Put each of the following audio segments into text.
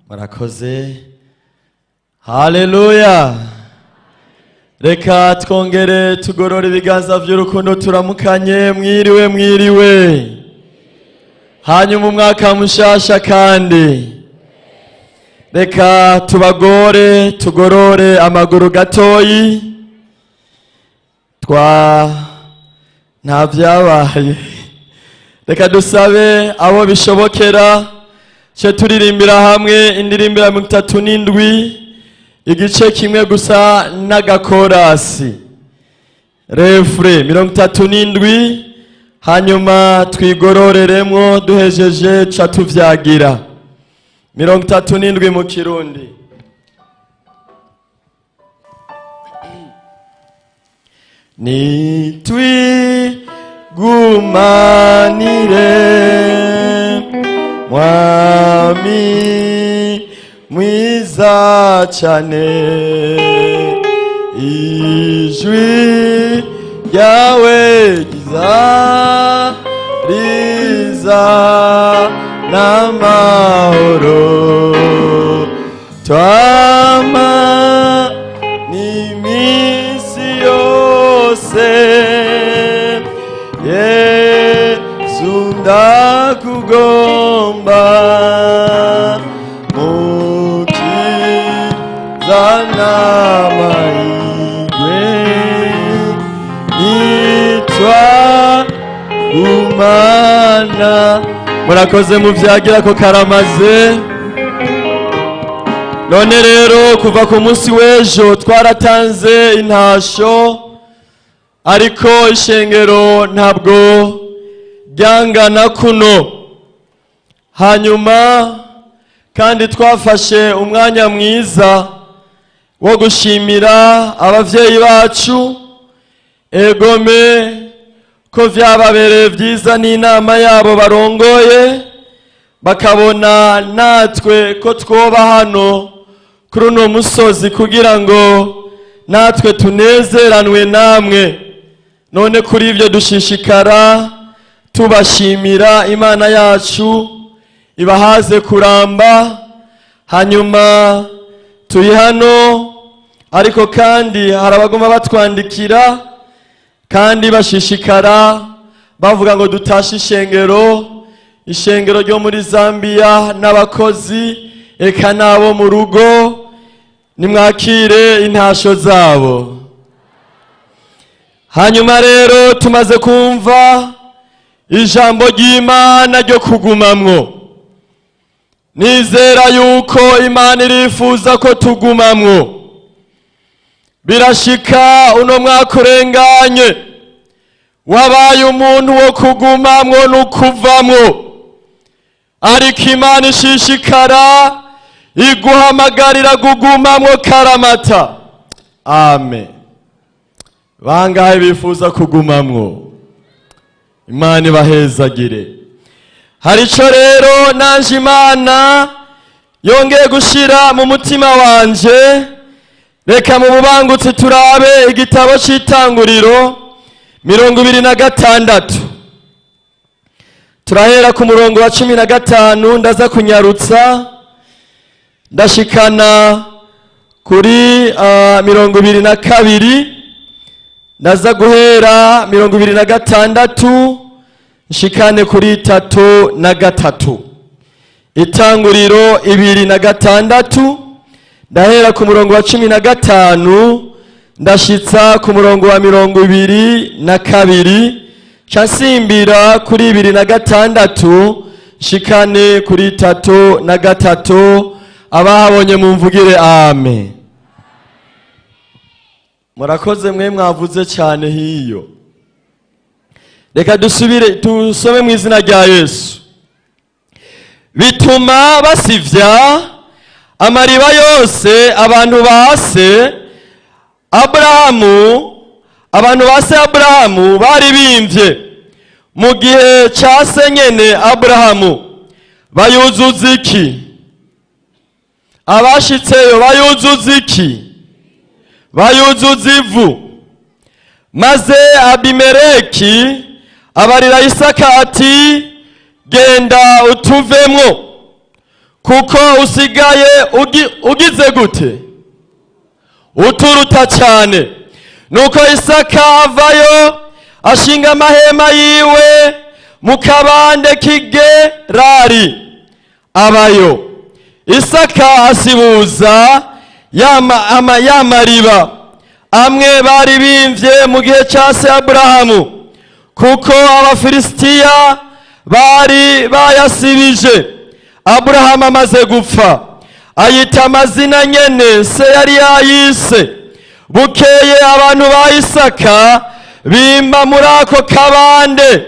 Murakoze. Haleluya. Reka twongere tugorora ibiganza by'urukundo, turamukanye. Mwiriwe, mwiriwe. Hanyuma umwaka mushasha. Kandi reka tubagore, tugorore amaguru gatoyi. Twa nta byabaye. Reka dusabe abo bishobokera ce turirimbira hamwe indirimbo ya 37, igice kimwe gusa n'agakorasi, refrain 37, hanyuma twigororeremwo. Duhejeje ca tuvyagira. 37 mu Kirundi. Nitwigumanire, Mwami mwiza cane, ijwi ryawe ryiza riza n'amahoro, twama n'iminsi yose. Yesu, ndakugomba, mukiza n'amahirwe, nitwa umana. Murakoze, muvyagira ko karamaze. None rero, kuva ku munsi w'ejo twaratanze intasho, ariko ishengero ntabwo ryangana kuno. Hanyuma kandi twafashe umwanya mwiza wo gushimira abavyeyi bacu, egome ko vyababereye vyiza n'inama yabo barongoye, bakabona natwe ko twoba hano kuri uno musozi kugira ngo natwe tunezeranwe namwe. None kuri ibyo dushishikara tubashimira. Imana yacu ibahaze kuramba. Hanyuma turi hano, ariko kandi hari abaguma batwandikira kandi bashishikara bavuga ngo dutashe ishengero, ishengero ryo muri Zambia n'abakozi, eka n'abo mu rugo. Nimwakire intasho zabo. Hanyuma rero tumaze kumva ijambo ry'Imana ryo kugumamwo, nizera yuko Imana irifuza ko tugumamwo. Birashika uno mwaka urenganye wabaye umuntu wo kugumamwo n'ukuvamwo, ariko Imana ishishikara iguhamagarira kugumamwo karamata. Amen. Bangahe bifuza kugumamwo? Imana ibahezagire. Hari ico rero nanje Imana yongeye gushira mu mutima wanje. Reka mu bubangutsi turabe igitabo c'Itanguriro 26. Turahera ku murongo wa 15, ndaza kunyarutsa ndashikana kuri 22. Ndaza guhera 26 nshikane kuri 33. Itanguriro 26, ndahera ku murongo wa 15 ndashitsa ku murongo wa 22, nsimbira kuri 26 nshikane kuri 33. Abahabonye mumvugire amen. Murakoze mwe mwavuze cyane hiyo. Reka dusubire tusome mu izina rya Yesu. Bituma basivya amariba yose abantu base Aburahamu, abantu base Aburahamu bari bimvye mu gihe ca se nyene Aburahamu. Bayuzuza iki? Abashitseyo bayuzuza iki? Bayuzuza ivu. Maze Abimeleki abarira Isaka ati: "Genda utuvemwo, Kuko usigaye ugize gute? Uturuta cyane. Nuko Isaka avayo, ashinga amahema yiwe mu kabande k'Igerari, abayo. Isaka asibuza ya mariba amwe bari bimvye mu gihe cya se Aburahamu, kuko Abafilisitiya bari bayasibije Aburahamu amaze gupfa. Ayita amazina nyene se yari yayise. Bukeye abantu ba Isaka bimba muri ako kabande,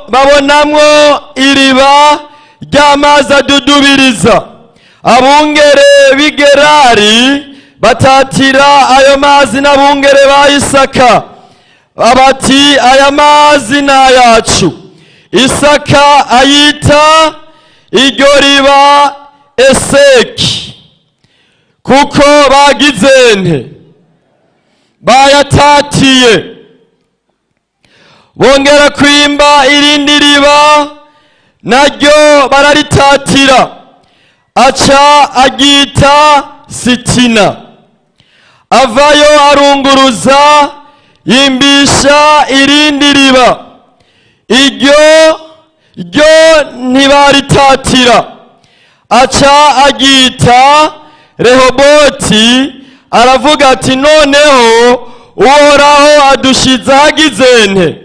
babonamwo iriba ry'amazi adudubiriza. Abungere b'Igerari batatira ayo mazi n'abungere ba Isaka, bati: "Aya mazi ni ayacu." Isaka ayita iryo riba Eseki, kuko bagize nte? Bayatatiye. Bongera kwimba irindi riba, naryo bararitatira, aca aryita Sitina. Avayo, arunguruza, yimbisha irindi riba, iryo ryo ntibaritatira, aca aryita Rehoboti. Aravuga ati: "Noneho Uhoraho adushize ahagize nte?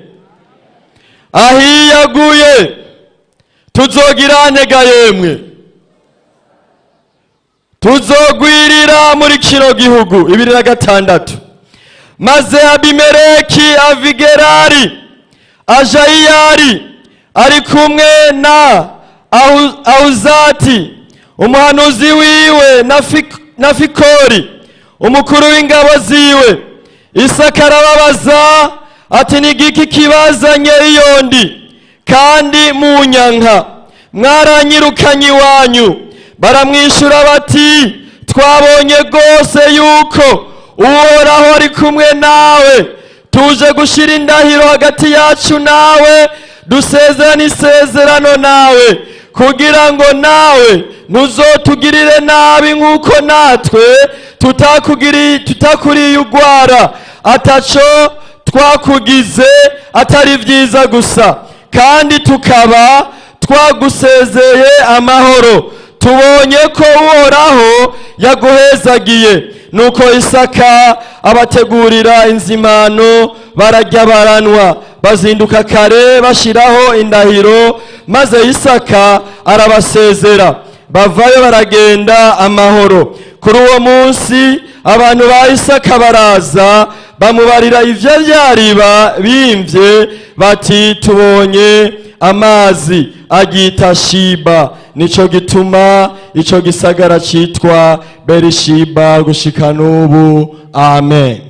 Ahiyaguye. Tuzogira ntega yemwe? Tuzogwirira muri kino gihugu." 26. Maze Abimeleki ava i Gerari, aja iyari, ari kumwe na Ahuzati umuhanuzi wiwe na Fikori umukuru w'ingabo ziwe. Isaka arababaza ati: "Ni igiki kibazanye iyo ndi, kandi munyanka, mwaranyirukanye iwanyu?" Baramwishyura bati: "Twabonye rwose yuko Uhoraho ari kumwe nawe. Tuje gushyira indahiro hagati yacu nawe, dusezerane isezerano nawe, kugira ngo nawe ntuzotugirire nabi nk'uko natwe tutakuriye ugwara, ataco twakugize atari byiza gusa, kandi tukaba twagusezeye amahoro. Tubonye ko Uhoraho yaguhezagiye." Nuko Isaka abategurira inzimano, bararya, baranwa, bazinduka kare, bashyiraho indahiro. Maze Isaka arabasezera, bavayo baragenda amahoro. Kuri uwo munsi abantu ba Isaka baraza, bamubarira ivyo vyariba bimvye, bati: "Tubonye amazi." Agita Shiba. Nico gituma ico gisagara citwa Berishiba gushika n'ubu. Amen,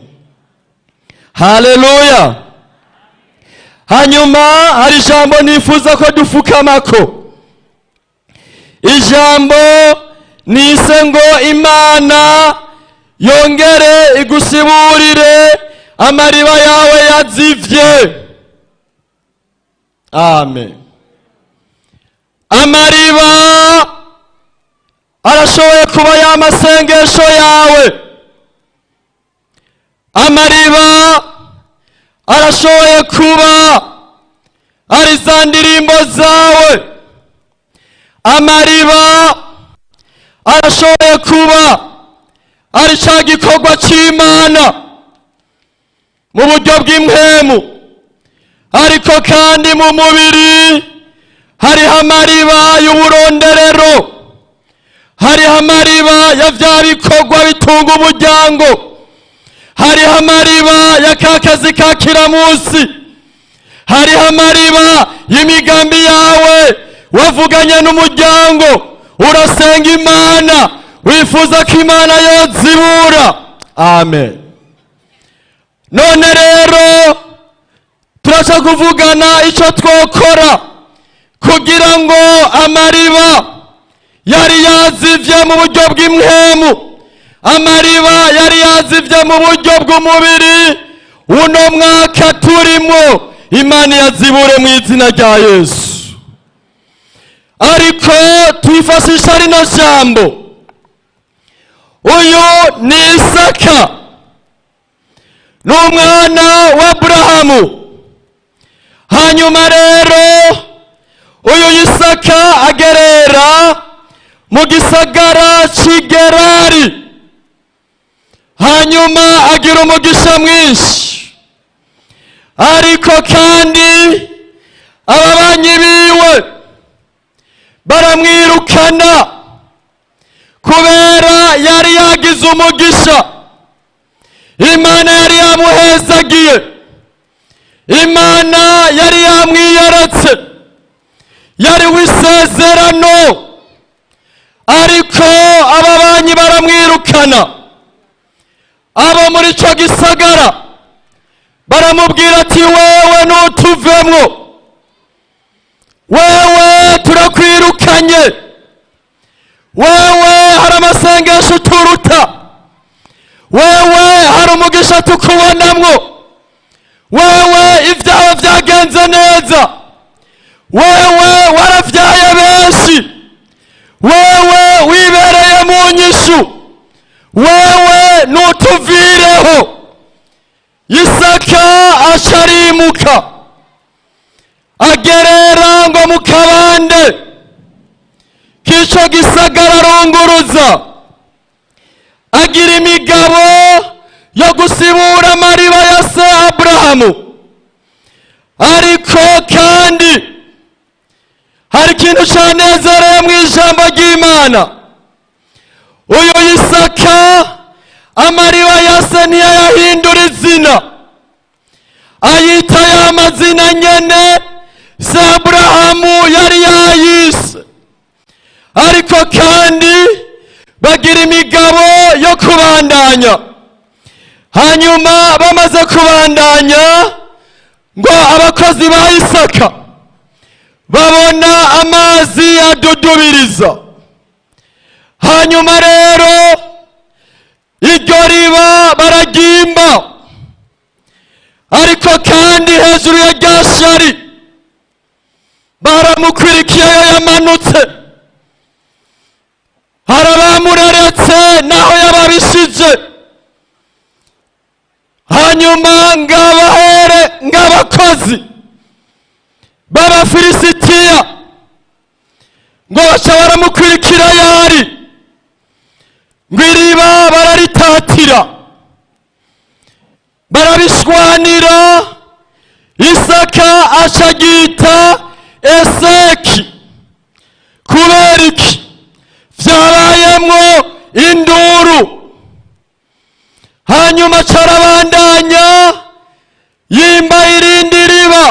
haleluya. Hanyuma hari ijambo nifuza ko dufukamako, ijambo nise ngo "Imana yongere igusiburire amariba yawe yazivye." Amen. Amariba arashoboye kuba y'amasengesho yawe, amariba arashoboye kuba ari za ndirimbo zawe, amariba arashoboye kuba ari cya gikorwa cy'Imana mu buryo bw'impemu. Ariko kandi mu mubiri hariho amariba y'uburonderero, hariho amariba ya bya bikorwa bitunga umuryango, hariho amariba ya ka kazi ka kiramunsi, hariho amariba y'imigambi yawe wavuganye n'umuryango, urasenga Imana, wifuza ko Imana yozibura. Amen. None rero turaca kuvugana icyo twokora kugira ngo amariba yari yazivye mu buryo bw'impemu, amariba yari yazivye mu buryo bw'umubiri, uno mwaka turimo Imana yazibure mu izina rya Yesu. Ariko twifashisha rino jambo. Uyu ni Isaka, ni umwana wa Aburahamu. Hanyuma rero uyu Isaka agerera mu gisagara cy'i Gerari, hanyuma agira umugisha mwinshi. Ariko kandi ababanyi biwe baramwirukana kubera yari yagize umugisha. Imana yari yamuhezagiye, Imana yari yamwiyeretse, yari w'isezerano, ariko ababanyi baramwirukana. Abo muri icyo gisagara baramubwira ati: "Wewe ntutuvemwo, wewe turakwirukanye, wewe hari amasengesho uturuta, wewe hari umugisha tukubonamwo, wewe ibyawe byagenze neza, wewe warabyaye benshi, wewe wibereye mu nyishu, wewe nutuvireho." Isaka acarimuka, agerera ngo mu kabande k'ico gisagara, arunguruza, agira imigabo yo gusibura amariba ya se Aburahamu. Ariko kandi hari ikintu canezereye mu ijambo ry'Imana. Uyu Isaka amariba ya se ntiyayahindura izina, ayita ya mazina nyene se Aburahamu yari yayise. Ariko kandi bagira imigabo yo kubandanya. Hanyuma bamaze kubandanya, ngo abakozi ba Isaka babona amazi adudubiriza. Hanyuma rero iryo riba baragimba. Ariko kandi hejuru ya rya shari baramukurikiyeyo yamanutse, hari abamureretse naho yababishije. Hanyuma ngabahere ng'abakozi b'Abafilisitiya ngo baca baramukurikira yari, ngo iriba bararitatira, barabishwanira. Isaka acagita Eseki. Kubera iki? Vyabayemwo induru. Hanyuma carabandanya, yimba irindi riba,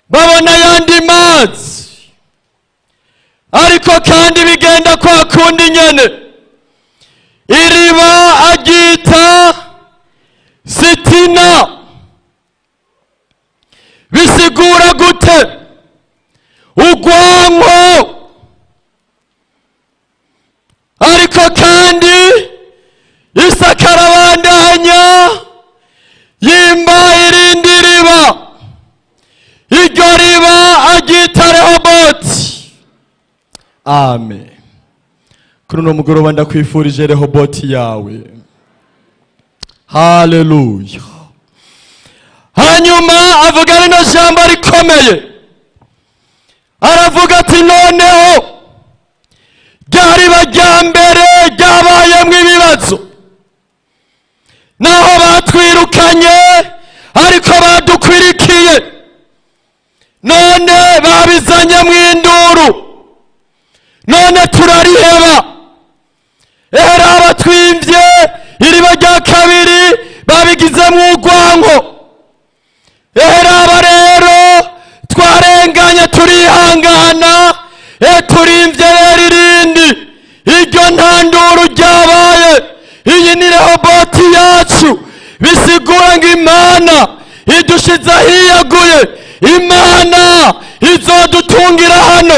babona ayandi mazi. Ariko kandi bigenda kwa kundi nyene, iriba aryita Sitina. Bisigura gute? Ugwanko. Ariko kandi Isaka arabandanya, yimba irindi riba, iryo riba aryita Rehoboti. Amen. Kuri uno mugoroba ndakwifurije Rehoboti yawe. Haleluya. Hanyuma avuga rino jambo rikomeye, aravuga ati: "Noneho rya riba rya mbere ryabayemwo ibibazo, naho batwirukanye ariko badukwirikiye, none babizanye mu induru, none turariheba. Ehera abatwimvye iriba rya kabiri babigizemo urwango. Eheraba rero twarenganye, turihangana, e turimvye rero irindi, iryo nta nduru ryabaye. Iyi ni Rehoboti yacu." Bisigura ngo Imana idushize ahiyaguye, Imana izodutungira hano,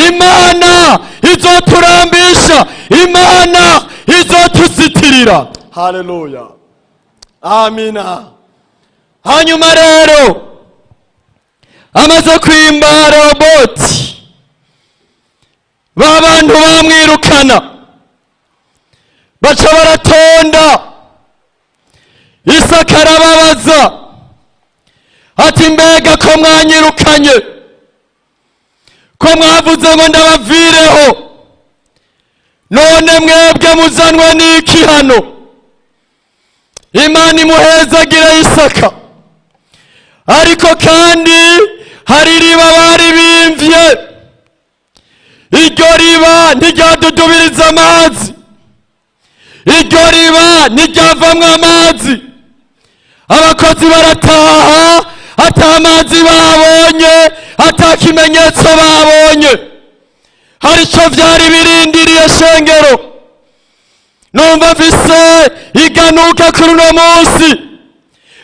Imana izoturambisha, Imana izotuzitirira. Haleluya, amina. Hanyuma rero amaze kwimba Rehoboti Ba bantu bamwirukana baca baratonda. Isaka arababaza ati: "Mbega ko mwanyirukanye, ko mwavuze ngo ndabavireho, none mwebwe muzanwa n'iki hano?" Imana imuhezagire Isaka. Ariko kandi hari iriba bari bimvye, iryo riba ntiryadudubiriza amazi, iryo riba ntiryavamwo amazi. Abakozi barataha ata amazi babonye, ata kimenyetso babonye. Hari icyo vyari birindiriye. Shengero, numva mfise iganuka kuri uno munsi.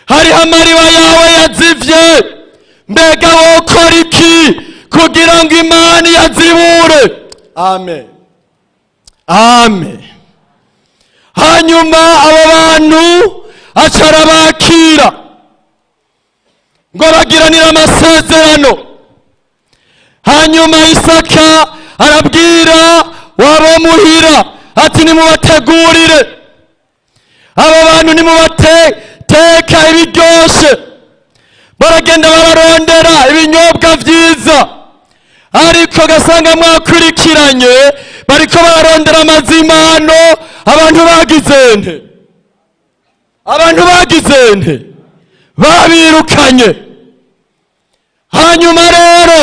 Hariho amariba yawe yazivye. Mbega wokora iki kugira ngo Imana yazibure? Amen, amen. Hanyuma abo bantu aca arabakira ngo bagiranire amasezerano. Hanyuma Isaka arabwira wabo muhira ati: "Nimubategurire abo bantu, nimubateka ibiryoshe." Baragenda bararondera ibinyobwa vyiza, ariko gasanga mwakurikiranye bariko bararondera amazimano. Abantu bagize nte? Abantu bagize nte? Babirukanye. Hanyuma rero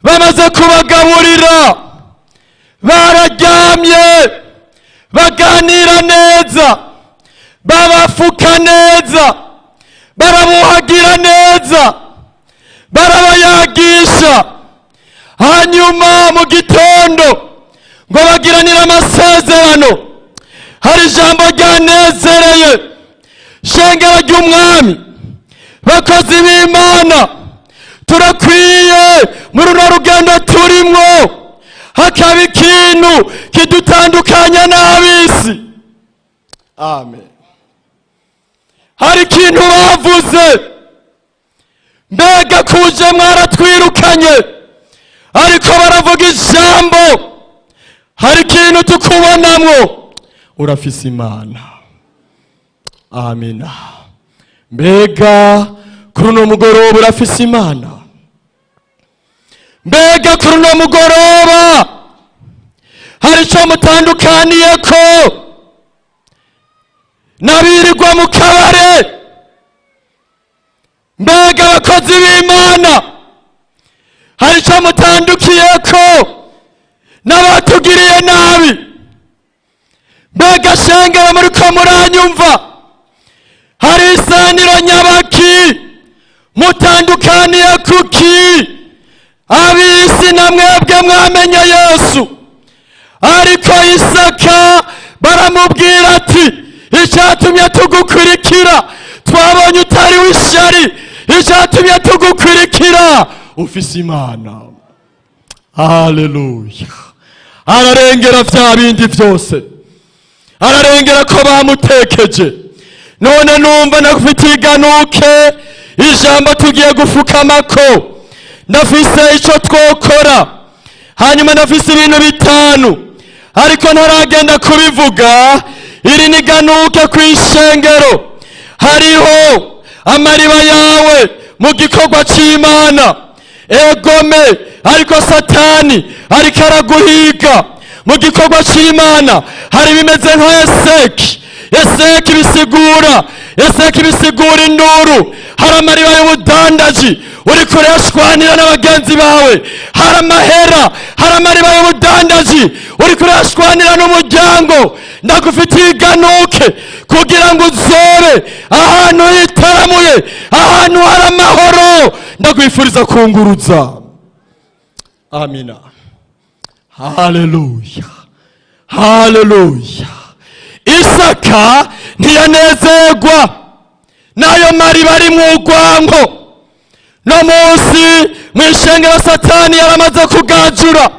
bamaze kubagaburira, bararyamye, baganira neza, babafuka neza, barabuhagira neza, barabayagisha. Hanyuma mu gitondo ngo bagiranire amasezerano. Hari ijambo ryanezereye, shengero ry'Umwami, bakozi b'Imana. Turakwiye muri runo rugendo turimwo hakaba ikintu kidutandukanya n'ab'isi. Amen. Hari ikintu bavuze: "Mbega kuje mwaratwirukanye, ariko baravuga ijambo, hari ikintu tukubonamwo, urafise Imana." Amina. Mbega kuri uno mugoroba urafise Imana? Mbega kuri uno mugoroba hari icyo mutandukaniye ko n'abirirwa mu kabare? Mbega abakozi b'Imana, hari icyo mutandukiye ko n'abatugiriye nabi? Mbega shengero, muri ko muranyumva, hari isaniro nyabaki mutandukaniye? Kuki ab'isi na mwebwe mwamenye Yesu? Ariko Isaka baramubwira ati: "Icyatumye tugukurikira, twabonye utari w'ishyari. Icyatumye tugukurikira, ufise Imana." Haleluya! Ararengera bya bindi byose, ararengera ko bamutekeje. None numva ndafite iganuke, ijambo tugiye gufukamako. Ndafise icyo twokora. Hanyuma ndafise ibintu bitanu, ariko ntaragenda kubivuga. Iri ni ganuke ku ishengero. Hariho amariba yawe mu gikorwa cy'Imana, egome, ariko Satani ariko araguhiga mu gikorwa cy'Imana. Hari bimeze nka Eseki. Eseki bisigura, Eseki bisigura induru. Hari amariba y'ubudandaji uri kurayashwanira n'abagenzi bawe, hari amahera, hari amariba y'ubudandaji uri kurayashwanira n'umuryango. Ndagufitiye iganuke kugira ngo uzobe ahantu hitaramuye, ahantu hari amahoro. Ndakwifuriza kunguruza. Amina. Haleluya, haleluya. Isaka ntiyanezerwa n'ayo mariba ari mu rwango. No munsi mu ishengero Satani yaramaze kugajura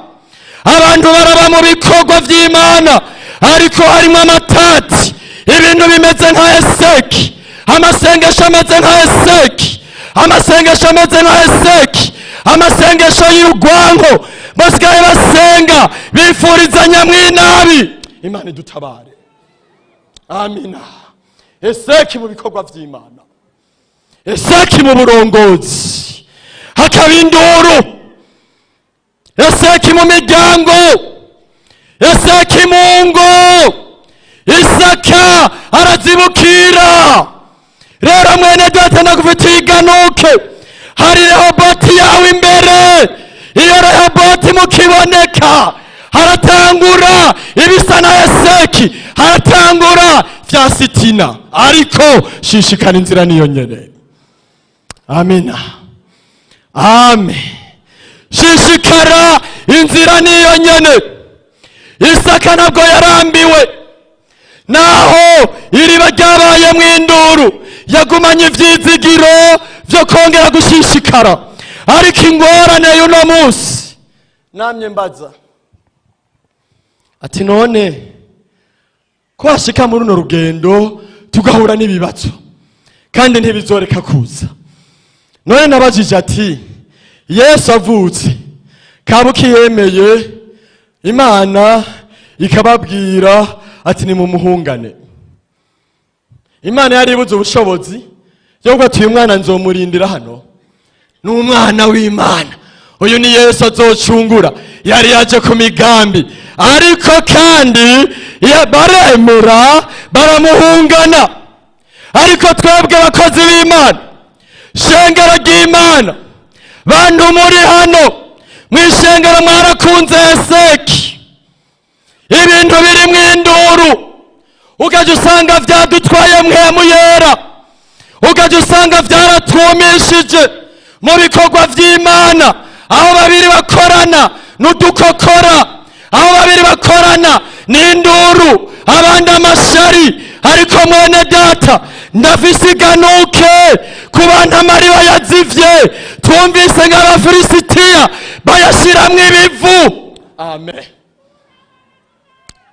abantu, baraba mu bikorwa by'Imana, ariko harimo amatati, ibintu bimeze nka Eseki, amasengesho ameze nka Eseki, amasengesho ameze nka Eseki, amasengesho y'urwango. Basigaye basenga. Bifurizanya mwinabi. Imana idutabare. Amina. Eseki mu bikorwa vy'Imana, eseki mu burongozi, hakaba induru. Eseki mu miryango, eseki mu ngo. Isaka arazibukira. Rero mwene data, ndagufitiye iganuke. Hari Rehoboti yawe imbere. Iyo Rehoboti mukiboneka, haratangura ibisa na Eseki, haratangura vya sitina, ariko shishikana, inzira niyo nyene. Amina, amen. Shishikara, inzira niyo nyene. Isaka ntabwo yarambiwe. Naho iriba ryabaye mu induru, yagumanye ivyizigiro vyo kongera gushishikara. Ariko ingorane y'uno munsi, namye mbaza ati: none ko hashika muri runo rugendo tugahura n'ibibazo, kandi ntibizoreka kuza? None nabajije ati: Yesu avutse, kabuki yemeye, Imana ikababwira ati: nimumuhungane. Imana yari ibuze ubushobozi yo kuvuga ati: uyu mwana nzomurindira hano, ni umwana w'Imana, uyu ni Yesu azocungura, yari yaje ku migambi. Ariko kandi baremera baramuhungana. Ariko twebwe abakozi b'Imana, shengero ry'Imana, bantu muri hano mu ishengero, mwarakunze Eseki, ibintu biri mu induru, ukajya usanga byadutwaye mpwemu yera, ukajya usanga byaratwumishije mu bikorwa by'Imana. Aho babiri bakorana n'udukokora, aho babiri bakorana n'induru, abandi amashari. Ariko mwene data, ndafise iganuke ku bantu amariba yazivye. Twumvise nk'Abafilisitiya bayashiramwo ibivu. Amen,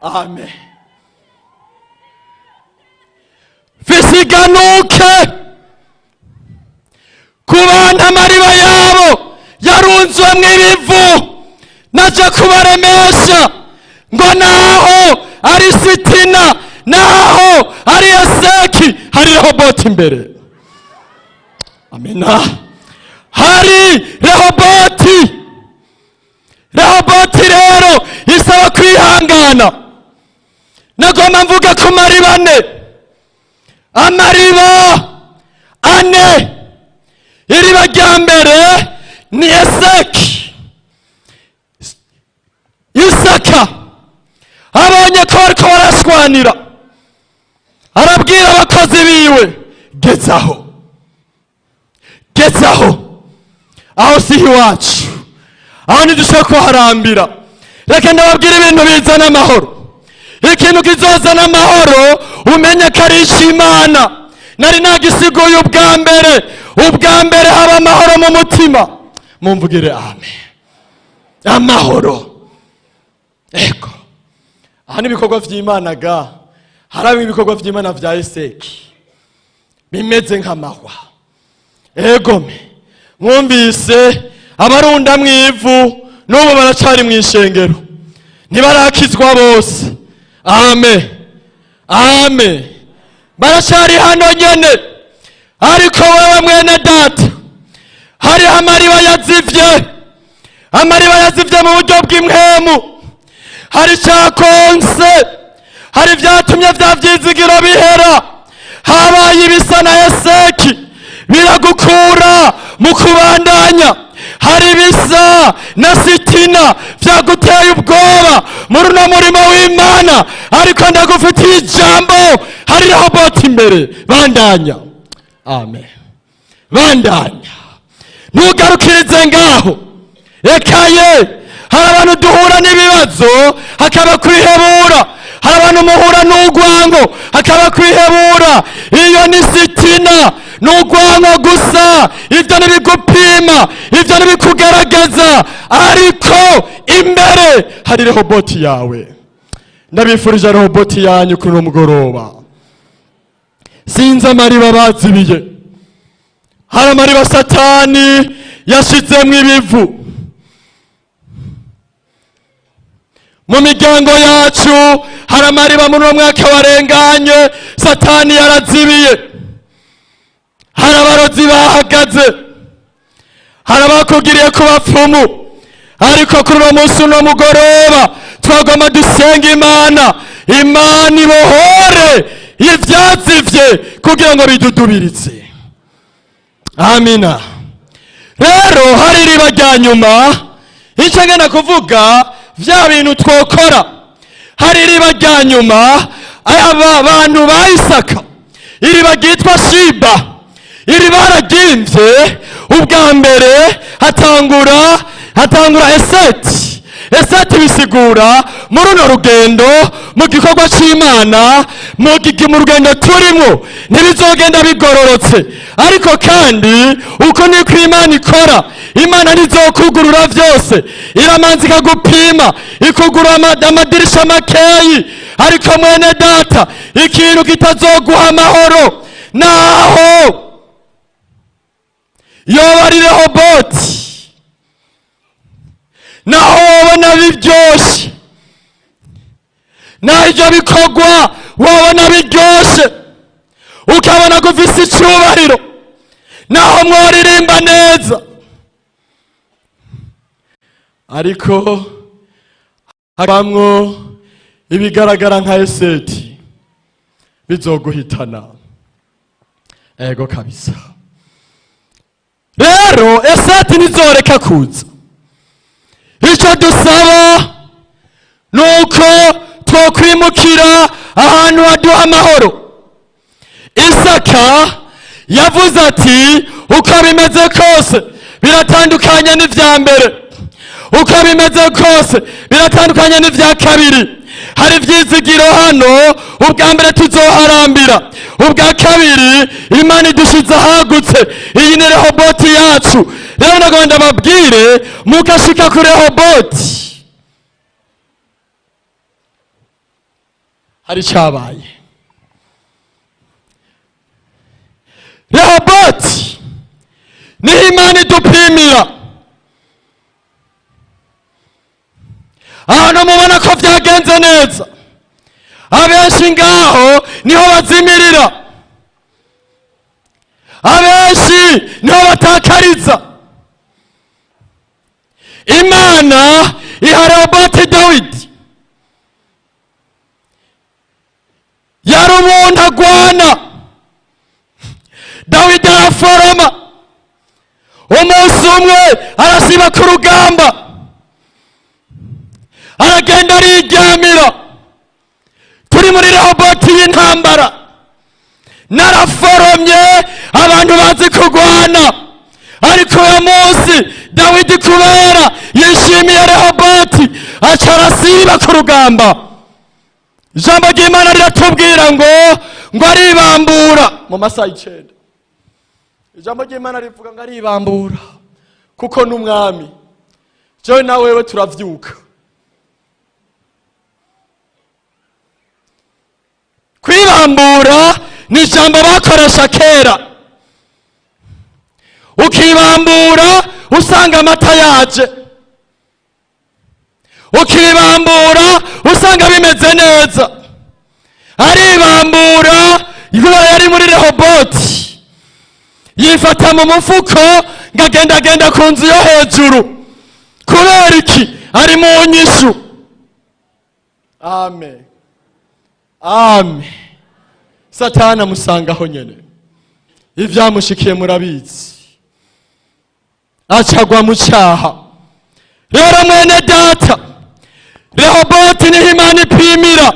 amen. Mfise iganuke ku bantu amariba yabo yarunzwemwo ibivu. Naje kubaremesha ngo naho ari sitina, naho ari Eseki, hari Rehoboti imbere. Amena. Hari Rehoboti. Rehoboti rero isaba kwihangana. Nagomba mvuga ku mariba ane, amariba ane. Iriba rya mbere ni Eseki. Isaka abonye ko bariko barashwanira, arabwira abakozi biwe: gezaho, gezaho, aho siho iwacu, aho ntidushobora kuharambira. Reka ndababwira ibintu bizana amahoro. Ikintu kizozana amahoro, umenye ko ari icy'Imana. Nari nagisiguye ubwa mbere. Ubwa mbere haba amahoro mu mutima. Mumvugire amen. Amahoro, ego. Aha ni ibikorwa vy'Imana ga. Haraba ibikorwa vy'Imana vya Eseki bimeze nk'amahwa. Egome, mwumvise abarunda mu ivu, n'ubu baracari mu ishengero, ntibarakizwa bose. Amen, amen. Baracari hano nyene. Ariko wewe mwene data, hariho amariba yazivye, amariba yazivye mu buryo bw'impwemu. Hari icyakonse, hari ibyatumye bya byizigiro bihera, habaye ibisa na Eseki biragukura mu kubandanya. Hari ibisa na sitina byaguteye ubwoba muri uno murimo w'Imana. Ariko ndagufitiye ijambo: hari Rehoboti imbere. Bandanya, amen. Bandanya, ntugarukirize ngaho. Ekaye, hari abantu duhura n'ibibazo hakaba kwihebura. Hari abantu muhura n'urwango hakaba kwihebura. Iyo ni sitina, n'urwango gusa. Ibyo ntibigupima, ibyo ntibikugaragaza, ariko imbere hari Rehoboti yawe. Ndabifurije Rehoboti yanyu kuri uno mugoroba. Sinzi amariba bazibiye. Hari amariba Satani yashizemwo ibivu. Mu miryango yacu hari amariba muri uno mwaka warenganye Satani yarazibiye. Hari abarozi bahagaze, hari abakugiriye ku bapfumu, ariko kuri uno munsi, uno mugoroba, twagomba dusenga Imana, Imana ibohore ivyazivye kugira ngo bidudubiritse. Amina. Rero hari iriba rya nyuma. Icyo ngenda kuvuga, vya bintu twokora, hari iriba rya nyuma. Aba bantu ba Isaka, iriba ryitwa Shiba, iri bararyimbye. Ubwa mbere hatangura eseti. Eseti bisigura muri runo rugendo, mu gikorwa c'Imana, mu rugendo turimo, ntibizogenda bigororotse. Ariko kandi uko niko Imana ikora. Imana ntizokugurura vyose, iramanza ikagupima, ikugurura amadirisha makeyi. Ariko mwene data, ikintu kitazoguha amahoro, naho yoba ari Rehoboti, naho wabona biryoshe, naho ibyo bikorwa wabona biryoshe, ukabona ko ufise icyubahiro, naho mworirimba neza, ariko habamwo ibigaragara nka eseti bizoguhitana. Ego kabisa. Rero eseti ntizoreka kuza. Icyo dusaba ni uko twokwimukira ahantu haduha amahoro. Isaka yavuze ati: "Uko bimeze kose biratandukanye n'ivya mbere, uko bimeze kose biratandukanye n'ivya kabiri. Hari ivyizigiro hano. Ubwa mbere tuzoharambira, ubwa kabiri Imana idushize ahagutse. Iyi ni Rehoboti yacu." Rero nagomba ndababwire, mugashika ku Rehoboti hari icyabaye. Rehoboti niho Imana idupimira. Ahantu mubona ko byagenze neza, abenshi ngaho niho bazimirira, abenshi niho batakariza. Imana iha Rehoboti Dawidi. Yari umuntu agwana. Dawidi araforoma, umunsi umwe arasiba ku rugamba, aragenda ariryamira. Turi muri Rehoboti y'intambara, naraforomye, abantu bazi kurwana, ariko uyu munsi Dawidi, kubera yishimiye Rehoboti, aca arasiba ku rugamba. Ijambo ry'Imana riratubwira ngo aribambura mu masaha 9. Ijambo ry'Imana rivuga ngo aribambura kuko n'umwami. Jewe na wewe turavyuka. Kwibambura ni ijambo bakoresha kera. Ukibambura usanga amata yaje, ukibambura usanga bimeze neza. Aribambura kubera yari muri Rehoboti, yifata mu mufuko ngo agendagenda ku nzu yo hejuru. Kubera iki? Ari mu nyishu. Amen, amen. Satani amusangaho nyene, ivyamushikiye murabizi, acagwa mu cyaha. Rero mwene data, Rehoboti niho Imana ipimira.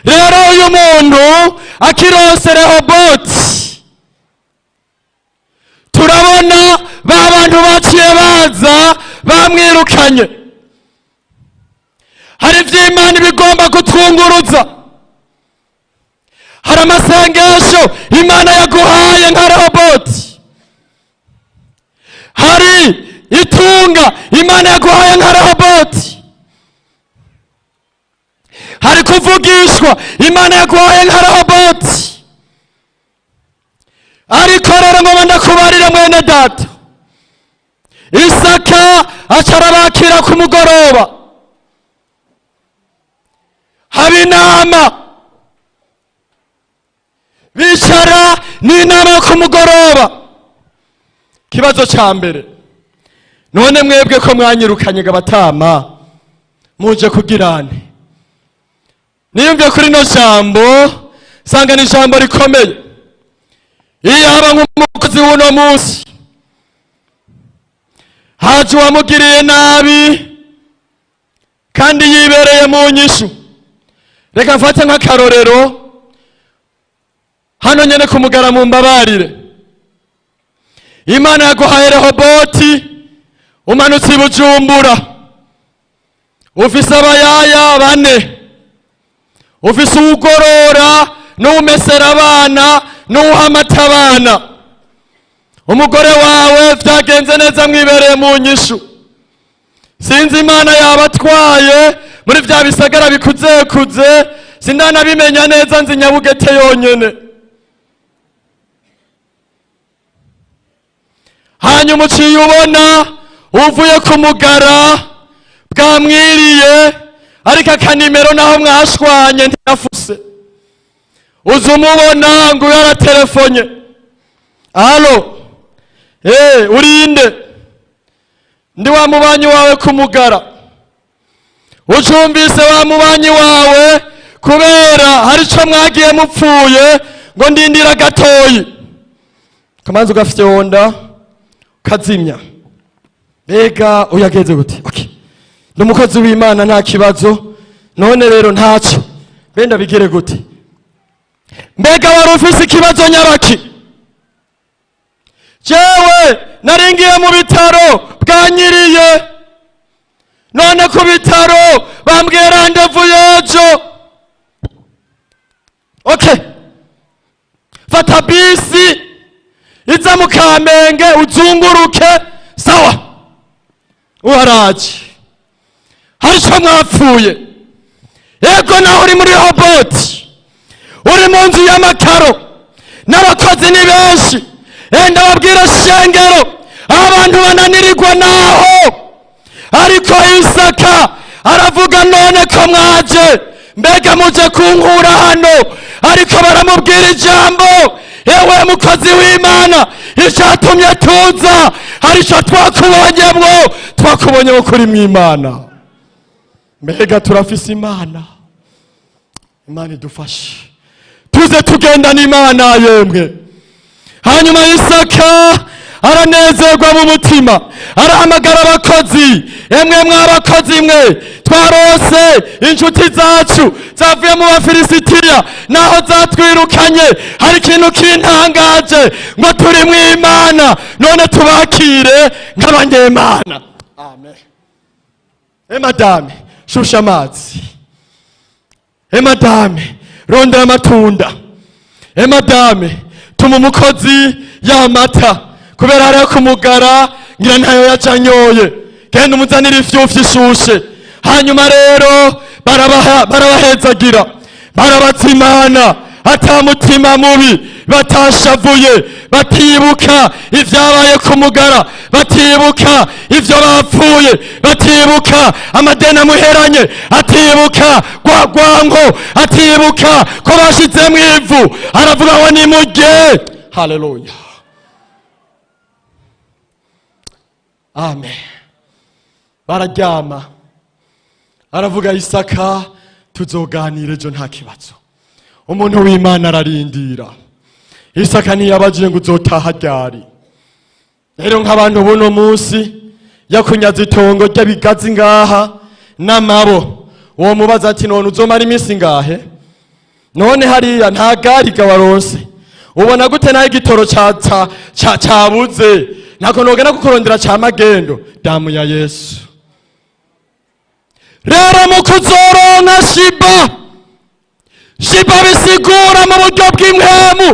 Rero uyu muntu akironse Rehoboti, turabona ba bantu baciye baza bamwirukanye. Hari ivy'Imana bigomba kutwunguruza, hari amasengesho Imana yaguhaye nka Rehoboti, hari itunga Imana yaguhaye nka Rehoboti, hari kuvugishwa Imana yaguhaye nka Rehoboti. Ariko rero ngo ndakubarire mwene data, Isaka aca arabakira ku mugoroba. Haba inama, bicara n'inama yo ku mugoroba. Ikibazo cya mbere: none mwebwe ko mwanyirukanye abatama, muje kugirane? Niyumviye kuri ino jambo, nsanga ni ijambo rikomeye. Iyo haba nk'umukozi w'uno munsi, haje uwamugiriye nabi kandi yibereye mu nyishu. Reka mfate nk'akarorero hano nyene kumugara, mu mbabarire. Imana yaguhaye Rehoboti, umanutse i Bujumbura, ufise abayaya bane, ufise uwugorora n'uwumesera abana n'uwuha amata abana. Umugore wawe vyagenze neza, mwibereye mu nyishu. Sinzi, Imana yabatwaye muri vya bisagara bikuzekuze, sindanabimenya neza, nzi Nyabugete yonyene. Hanyuma uciye ubona uvuye ku mugara, bwamwiriye, ariko akanimero naho mwashwanye ntiyafuse. Uza umubona ngo yaratelefonye: "Allô, urinde? Ndi wa mubanyi wawe kumugara." Ucumvise wa mubanyi wawe, kubera hari ico mwagiye mupfuye, ngo ndindira gatoyi, kamanzi ugafyonda ukazimya. Mbega uyageze gute? Okay. Ndi umukozi w'Imana, nta kibazo. None rero ntaco benda bigere gute? Mbega wari ufise ikibazo nyabaki? Jewe naringiye mu bitaro, bwanyiriye, none ku bitaro bambwiye rendez-vous y'ejo. Okay, fata bisi iza mu Kamenge uzunguruke. Sawa. Uharaje, hari icyo mwapfuye. Yego, naho uri muri Rehoboti, uri mu nzu y'amakaro n'abakozi ni benshi. Enda babwira shengero, abantu bananirirwa naho. Ariko Isaka aravuga: "None ko mwaje, mbega muje kunkura hano?" Ariko baramubwira ijambo: "Ewe mukozi w'Imana, icyatumye tuza, hari icyo twakubonyemwo, twakubonyemo kuri mw'Imana." Mbega turafise Imana? Imana idufashe tuze tugendana Imana yemwe. Hanyuma Isaka aranezerwa mu mutima, arahamagara abakozi: "Emwe mw'abakozi mwe, twarose inshuti zacu zavuye mu Bafilisitiya, naho zatwirukanye, hari ikintu kintangaje ngo turi mu Imana. None tubakire nk'abanyemana." Amen. E madame, shusha amazi. E madame, rondera amatunda. E madame, tuma umukozi y'amata, kubera hariyo kumugara ngira ntayo yacanyoye. Genda umuzanire ifyufyu ishushe. Hanyuma rero barabahezagira, barabatsimana ata mutima mubi, batashavuye, batibuka ibyabaye ku mugara, batibuka ibyo bapfuye, batibuka amadeni amuheranye, atibuka rwa rwango, atibuka ko bashize mu ivu. Aravuga ngo nimurye. Haleluya, amen. Bararyama. Aravuga Isaka: "Tuzoganira ejo, nta kibazo." Umuntu w'Imana ararindira. Isaka ntiyabagiye ngo uzotaha ryari. Rero nk'abantu buno munsi, yakunyaze itongo ry'abigazi ngaha n'amabo, uwo mubaza ati: "None uzomara iminsi ngahe? None hariya nta gari gawaronse? Ubona gute naho igitoro cabuze? Ntako nogenda kukurondera ca magendo." Damu ya Yesu. Rero mu kuzoronka shiba, shiba bisigura mu buryo bw'impwemu,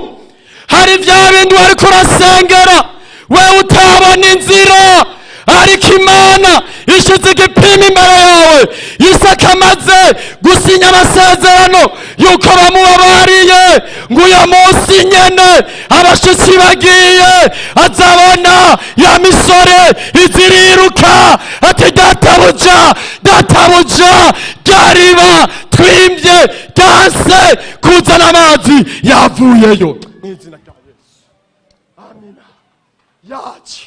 hari bya bindi wariko urasengera wewe utabona inzira, ariko Imana ishize igipimo imbere yawe. Isaka amaze gusinya amasezerano yuko bamubabariye, ngo uyo munsi nyene abashitsi bagiye, azabona ya misore iziriruka, ati: "Databuja, databuja, ryariba." twimbye ryanse kuzana amazi yavuyeyo. Mu izina rya Yesu, amina. Yaje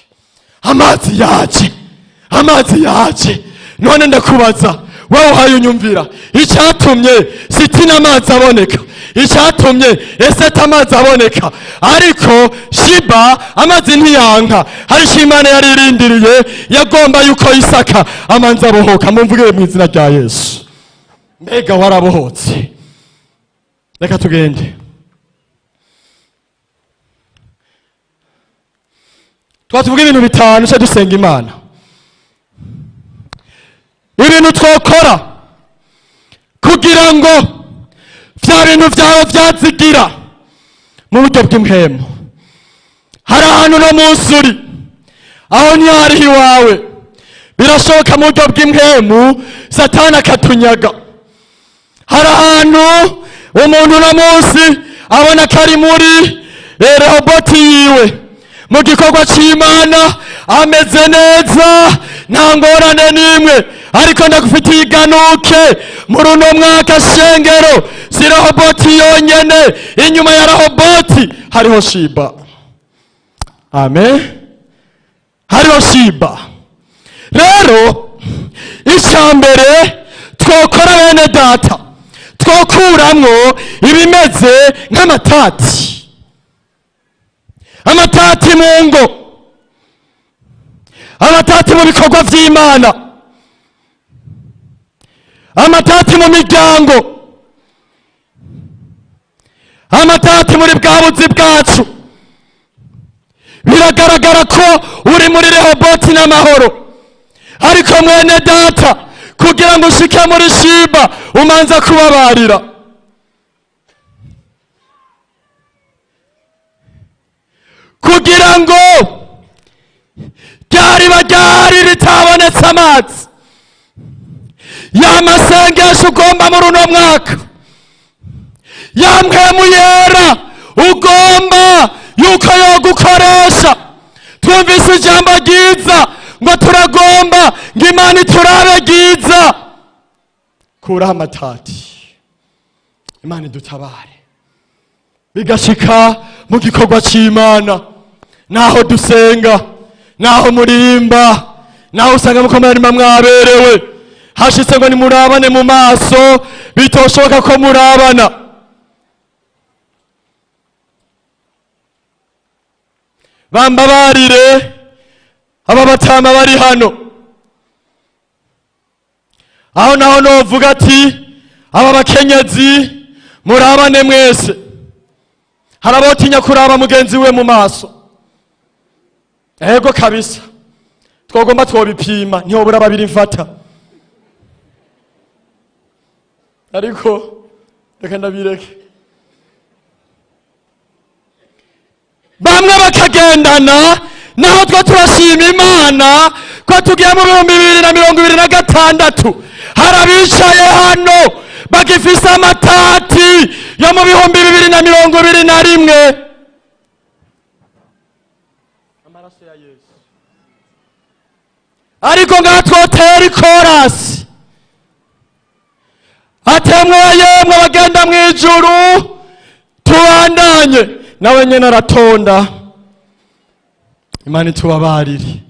amazi, yaje amazi, yaje. None ndakubaza wowe uhaye unyumvira, icyatumye sitina amazi aboneka, icyatumye eseta amazi aboneka, ariko Shiba amazi ntiyanka, hari icyo Imana yari irindiriye. Yagomba yuko Isaka amanza abohoka. Mumvugire mu izina rya Yesu. Mbega warabohotse? Reka tugende. Twatuvuga ibintu bitanu cyo dusenga Imana, ibintu twokora kugira ngo vya bintu vyawe vyazigira mu buryo bw'impwemu. Hari ahantu no munsi uri aho ntihariho iwawe, birashoboka mu buryo bw'impwemu Satani akatunyaga. Hari ahantu umuntu uno munsi abona ko ari muri Rehoboti yiwe, mu gikorwa cy'Imana ameze neza, nta ngorane n'imwe, ariko ndagufitiye iganuke muri uno mwaka. Shengero, si Rehoboti yonyene, inyuma ya Rehoboti hariho Shiba. Amen, hariho Shiba. Rero icya mbere twokora, bene data, twokuramwo ibimeze nk'amatati, amatati mu ngo, amatati mu bikorwa by'Imana, amatati mu miryango, amatati muri bwa buzi bwacu. Biragaragara ko uri muri Rehoboti n'amahoro, ariko mwene data, kugira ngo ushike muri Shiba umanza kubabarira. Kugira ngo ryariba ryari ritabonetse amazi ya masengesho ugomba muri uno mwaka, ya mpwemu yera ugomba yuko yogukoresha. Twumvise ijambo ryiza ngo turagomba ngo Imana iturabe ryiza. Kuraho amatati, Imana idutabare. Bigashika mu gikorwa cy'Imana, naho dusenga, naho murimba, naho usanga muko murarima mwaberewe, hashitse ngo nimurabane mu maso, bitoshoboka ko murabana. Bambabarire aba batama bari hano, aho naho novuga ati aba bakenyezi murabane mwese. Hari abotinya kuraba mugenzi we mu maso. Ego kabisa, twogomba twobipima, ntihobura babiri mfata, ariko reka ndabireke. Bamwe bakagendana, naho two turashima Imana ko tugiye mu 2026. Hari abicaye hano bagifise amatati yo mu 2021. Amaraso ya Yesu. Ariko ngaha twotera ikorasi atemwe yemwe bagenda mu ijuru, tubandanye nawe nyene aratonda. Imana itubabarire.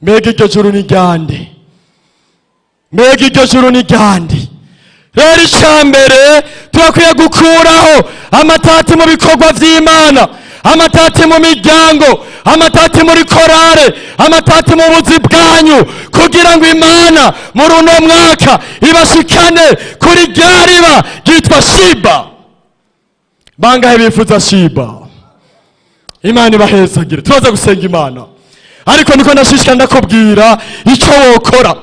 Mbega iryo juru ni ryande? Mbega iryo juru ni ryande? Rero icya mbere turakwiye gukuraho amatati mu bikorwa by'Imana, amatati mu miryango, amatati muri korale, amatati mu buzi bwanyu, kugira ngo Imana muri uno mwaka ibashikane kuri rya riba ryitwa Shiba. Bangahe bifuza Shiba? Imana ibahezagire. Turaza gusenga Imana, ariko niko ndashishikara ndakubwira icyo wokora.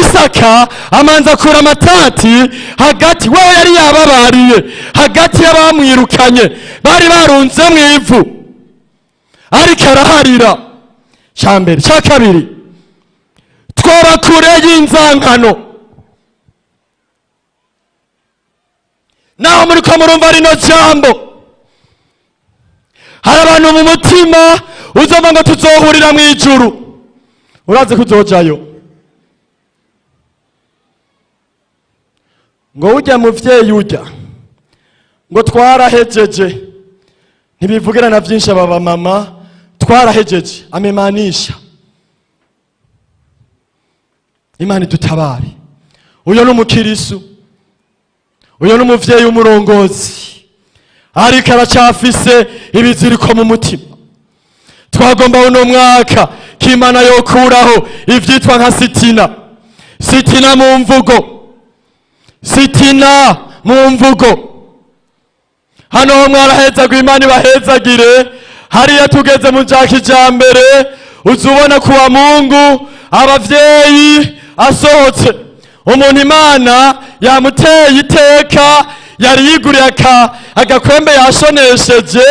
Isaka amanza akura amatati hagati, wewe yari yababariye hagati y'abamwirukanye bari barunze mu ivu, ariko araharira. Cya mbere. Cya kabiri, twoba kure y'inzankano. Naho muri ko murumva rino jambo, hari abantu mu mutima uzova ngo tuzohurira mu ijuru, urazi ko uzojayo. Ngo ujya muvyeyi ujya ngo twarahejeje, ntibivugira na byinshi aba bamama, twarahejeje amemanisha. Imana idutabare. Uyo ni umukirisu, uyo ni umuvyeyi w'umurongozi, ariko aracafise ibiziriko mu mutima. Twagomba uno mwaka k'Imana yokuraho ivyitwa nka sitina, sitina mu mvugo, sitina mu mvugo. Hano ho mwarahezagwa, Imana ibahezagire. Hariya tugeze mu bya kijambere, uzubona kuwa Mungu abavyeyi asohotse, umuntu Imana yamuteye iteka, yari yiguriye agakwembe, yashonesheje,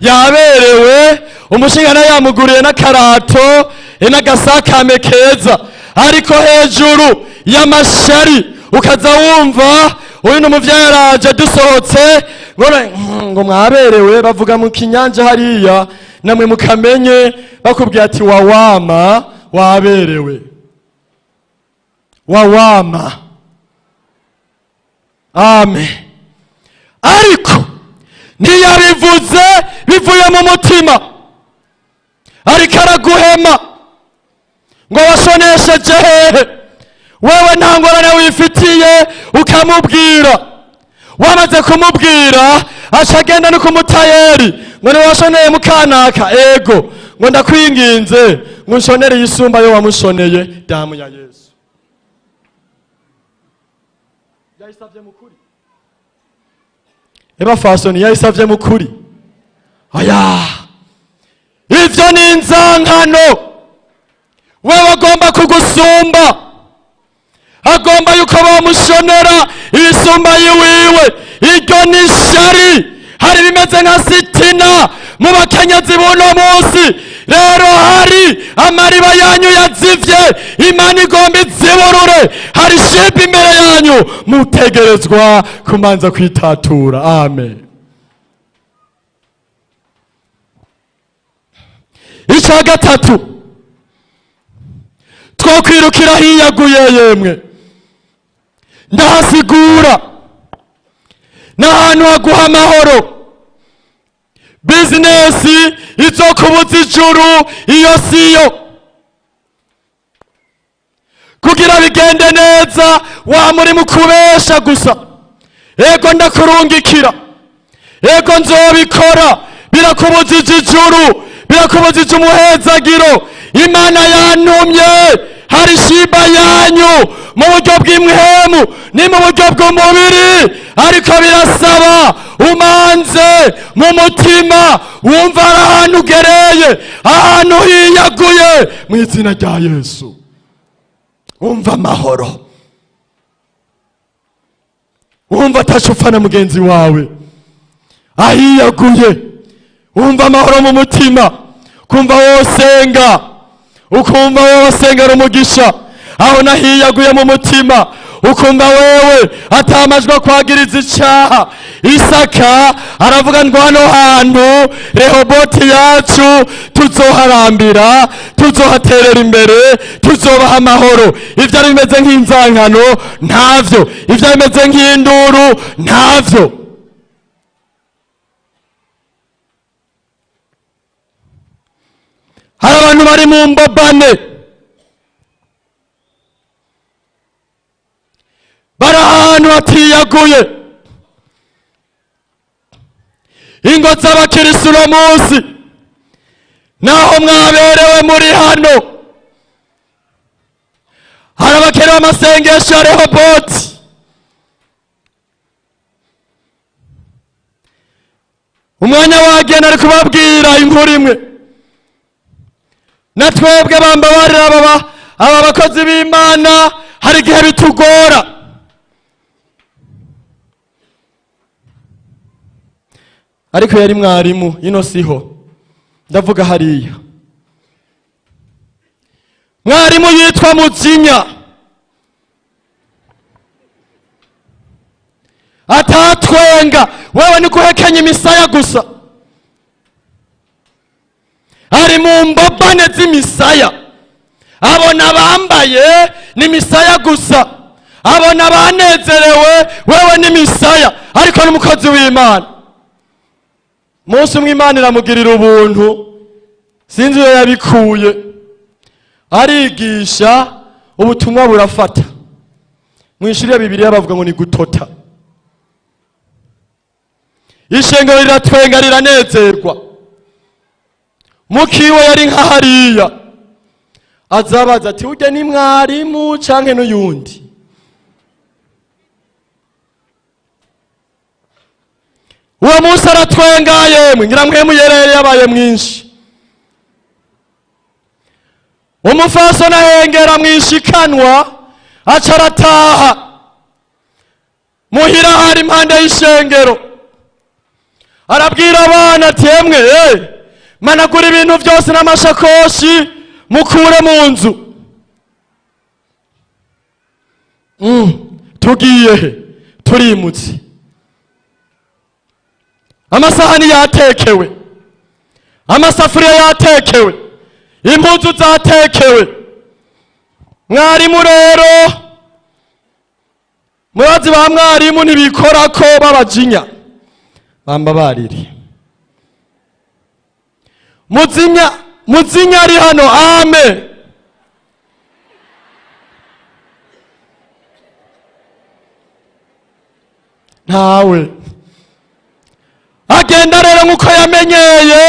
yaberewe, umushinga nawe yamuguriye n'akarato n'agasakame keza, ariko hejuru y'amashari ukaza wumva uyu ni umuvyeyi araje dusohotse ngo mwaberewe. Bavuga mu kinyanja hariya namwe mukamenye, bakubwiye ati wawama waberewe, wawama amen. Ariko ntiyabivuze bivuye mu mutima, ariko araguhema ngo washonesheje hehe? Wewe nta ngorane wifitiye, ukamubwira. Wamaze kumubwira, aca agenda no kumutayeri ngo niwashoneye mukanaka? Ego. Ngo ndakwinginze ngo nshonere yisumba yo wamushoneye. Damu ya Yesu, yayisavye mukuri? Eba fasoni, yayisavye mukuri? Oya, ivyo ni inzankano. Wewe agomba kugusumba, agomba yuko bamushonera ibisumba yiwiwe. Iryo ni shari. Hari bimeze nka sitina mu bakenyezi buno munsi. Rero hari amariba yanyu yazivye, Imana igomba iziburure. Hari shipa imbere yanyu, mutegerezwa kumanza kwitatura. Amen. Icya gatatu, twokwirukira hiyaguye. Yemwe, ndahasigura n'ahantu haguha amahoro. Bizinesi izokubuza ijuru, iyo siyo. Kugira bigende neza, wa muri mu kubesha gusa, ego ndakurungikira, ego nzobikora, birakubujije ijuru, birakubujije umuhezagiro. Imana yantumye, hari shiba yanyu mu buryo bw'imhemu ni mu buryo bw'umubiri, ariko birasaba umanze mu mutima wumva ari ahantu ugereye, ahantu hiyaguye. Mu izina rya Yesu, wumva amahoro, wumva atacupfa na mugenzi wawe, ahiyaguye, wumva amahoro mu mutima, kumva wosenga, ukumva wowe wasengera umugisha aho nahiyaguye mu mutima, ukumva wewe atamajwi akwagiriza icyaha. Isaka aravuga ngo hano hantu Rehoboti yacu tuzoharambira, tuzohaterera imbere, tuzobaha amahoro. Ibyo ari bimeze nk'inzankano ntavyo, ibyo bimeze nk'induru ntavyo. Hari abantu bari mu mbobane, bari ahantu hatiyaguye. Ingo z'abakirisu uno munsi, naho mwaberewe muri hano, hari abakenewe amasengesho ya Rehoboti. Umwanya wagenda, ari kubabwira inkuru imwe. Na twebwe bambabarira, aba bakozi b'Imana, hari igihe bitugora. Ariko yari mwarimu ino siho ndavuga, hariya mwarimu yitwa Muzinya atatwenga. Wewe ni guhekenya imisaya gusa, ari mu mbobane z'imisaya, abona bambaye n'imisaya gusa. Abona banezerewe, wewe n'imisaya, ariko n'umukozi w'Imana. Umunsi umwe Imana iramugirira ubuntu, sinzi iyo yabikuye, arigisha ubutumwa burafata. Mu ishuri ya Bibiliya bavuga ngo ni gutota. Ishengero riratwenga, riranezerwa. Mukiwe yari nka hariya, azabaza ati: "Urya ni mwarimu canke n'uyundi?" Uwo munsi aratwenga. Yemwe, ngira mwemu yerere yabaye mwinshi. Umufasoni ahengera mwishikanwa, aca arataha muhira. Hari impande y'ishengero, arabwira abana ati: "Emwe, managura ibintu byose n'amashakoshi, mukure mu nzu." Tugiye he? Turimutse. Amasahani yatekewe, amasafuriya yatekewe, impuzu zatekewe. Mwarimu rero, murazi ba mwarimu ntibikora ko babajinya, bamba bariri muzinya. Muzinya ari hano? Ame ntawe. Agenda rero nk'uko yamenyeye,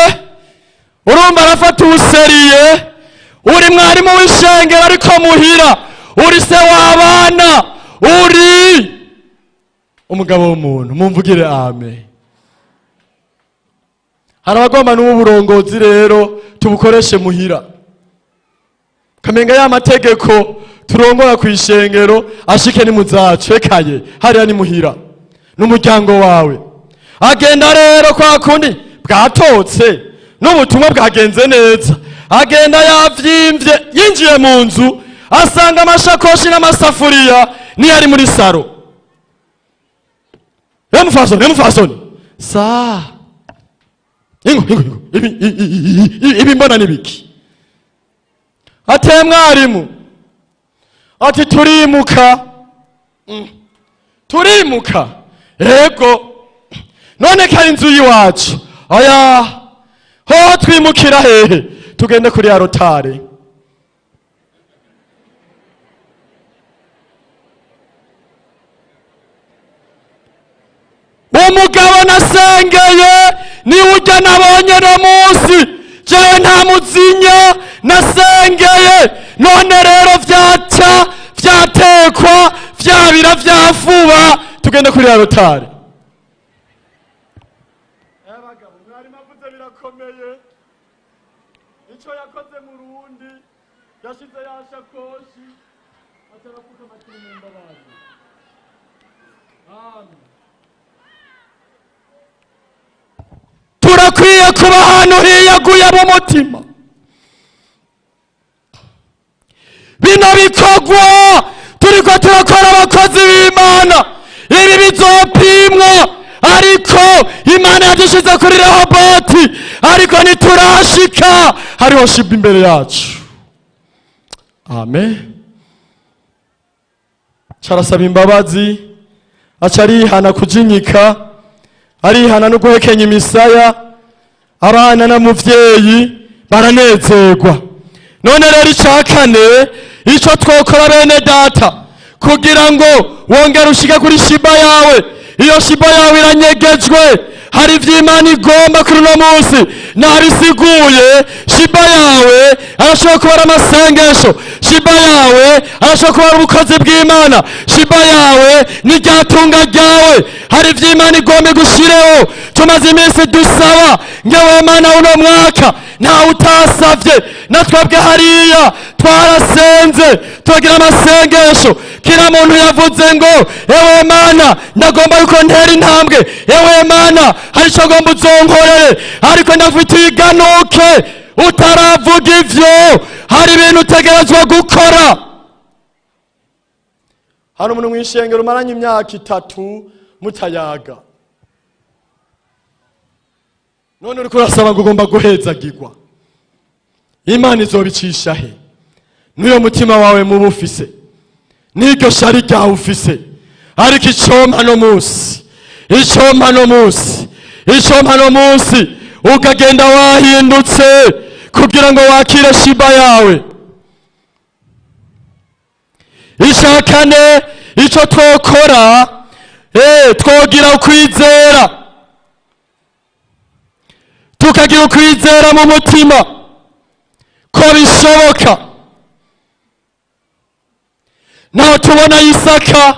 urumva arafata ubuseriye. Uri mwarimu w'ishengero, ariko muhira uri se w'abana, uri umugabo w'umuntu. Mumvugire ame. Hari abagomba n'ubu burongozi rero tubukoreshe muhira, kamenga ya mategeko turongora ku ishengero ashike ni muzacu. Ekaye hariya ni muhira n'umuryango wawe. Agenda rero kwa kundi bwatotse n'ubutumwa bwagenze neza, agenda yavyimvye. Yinjiye mu nzu asanga amashakoshi n'amasafuriya niyo ari muri saro. Emufasoni, emufasoni, sa ingo ingo ingo, ibi ibi mbona nibiki? Ate mwarimu, ati: "Turimuka." Turimuka? Yego. None kari inzu y'iwacu? Oya. Ho twimukira hehe? Tugende kuri ya rotare. Umugabo nasengeye niwe ujya nabonye no munsi. Jewe nta muzinya nasengeye. None rero vyaca vyatekwa, vyabira, vyafuba, tugende kuri ya rotare. Abagabo, mwarimu avuze birakomeye. Icyo yakoze mu rundi, yashize ya shakoshi, aca arapfukama ati: "Mumbabarire." Amen. Turakwiye kuba ahantu hiyaguye mu mutima. Bino bikorwa turiko turakora, abakozi b'Imana, ibi bizopimwa. Ariko Imana yadushize kuri Rehoboti, ariko ntiturashika, hariho Shiba imbere yacu. Amen. Carasaba imbabazi, aca arihana kujinyika, arihana no guhekenya imisaya. Abana na muvyeyi baranezerwa. None rero icya kane, icyo twokora, bene data, kugira ngo wongere ushike kuri shiba yawe, iyo shiba yawe iranyegejwe, hari ibyo Imana igomba kuri uno munsi nabisiguye. Shiba yawe arashobora kuba ari amasengesho, shiba yawe arashobora kuba ari ubukozi bw'Imana, shiba yawe ni ryatunga ryawe. Hari ibyo Imana igomba igushireho. Tumaze iminsi dusaba ngewe Mana uno mwaka, ntawe utasavye. Natwebwe hariya twarasenze, turagira amasengesho. Kila muntu yavuze ngo: "Ewe Mana, ndagomba yuko ntera intambwe. Ewe Mana, hari icyo ngomba uzonkorere." Ariko ndafite iganuke, utaravuga ivyo, hari ibintu utegerezwa gukora. Hari umuntu mw'ishengero umaranye imyaka 3 mutayaga, none uriko urasaba ngo ugomba guhezagirwa. Imana izobicisha he n'uyo mutima wawe muba ufise? N'iryo shari ryawe ufise, ariko icompa no munsi, icompa no munsi, icompa no munsi, ukagenda wahindutse kugira ngo wakire shiba yawe. Icya kane, icyo twokora, twogira ukwizera, tukagira ukwizera mu mutima ko bishoboka. Naho tubona Isaka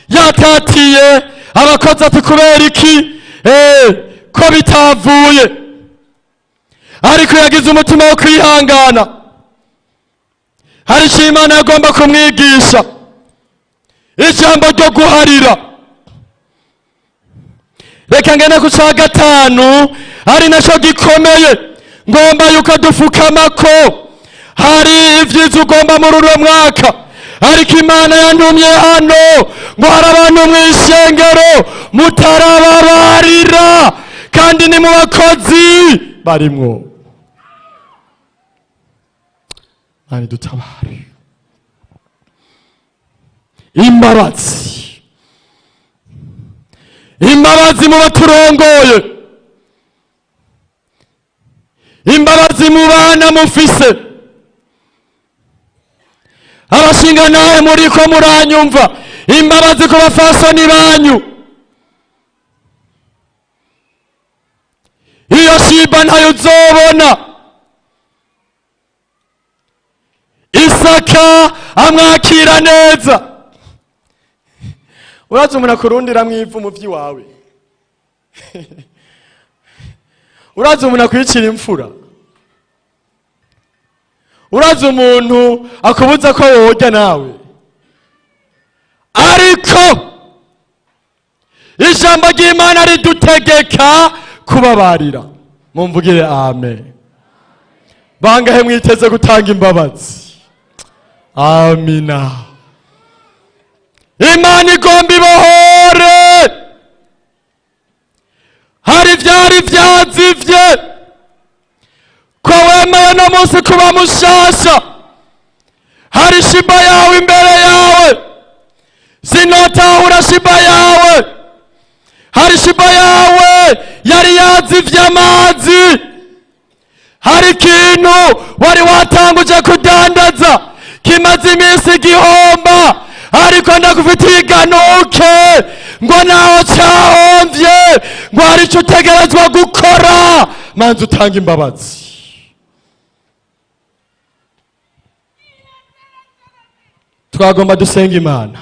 yatatiye abakozi ati: "Kubera iki ko bitavuye?" Ariko yagize umutima wo kwihangana. Hari icyo Imana yagomba kumwigisha, ijambo ryo guharira. Reka ngene ku cya gatanu, ari nacyo gikomeye. Ngomba yuko dufukama ko hari ibyiza ugomba muri uno mwaka, ariko Imana yantumye hano ngo hari abantu mu ishengero mutarababarira, kandi ni mu bakozi barimwo. Mani dutabare. Imbabazi, imbabazi mu baturongoye, imbabazi mu bana mufise. Abashinga nawe muriko muranyumva, imbabazi ku bafasoni banyu. Iyo shiba ntayo uzobona. Isaka amwakira neza. Urazi umuntu akurundira mwivu mu vy'iwawe? Urazi umuntu akwicira imfura? Urazi umuntu akubuza ko worya nawe? Ariko ijambo ry'Imana ridutegeka kubabarira. Mumvugire amen. Bangahe mwiteze gutanga imbabazi? Amina. Imana igomba ibohore. Hari ivyari vyazivye ko wemeye no munsi kuba mushasha. Hari shiba yawe imbere yawe, sinotahura shiba yawe. Hari shiba yawe yari yazivye amazi. Hari ikintu wari watanguje kudandaza kimaze iminsi igihomba, ariko ndagufitiye iganuke ngo naho cahomvye, ngo hari ico utegerezwa gukora. Manza utanga imbabazi. Twagomba dusenga Imana,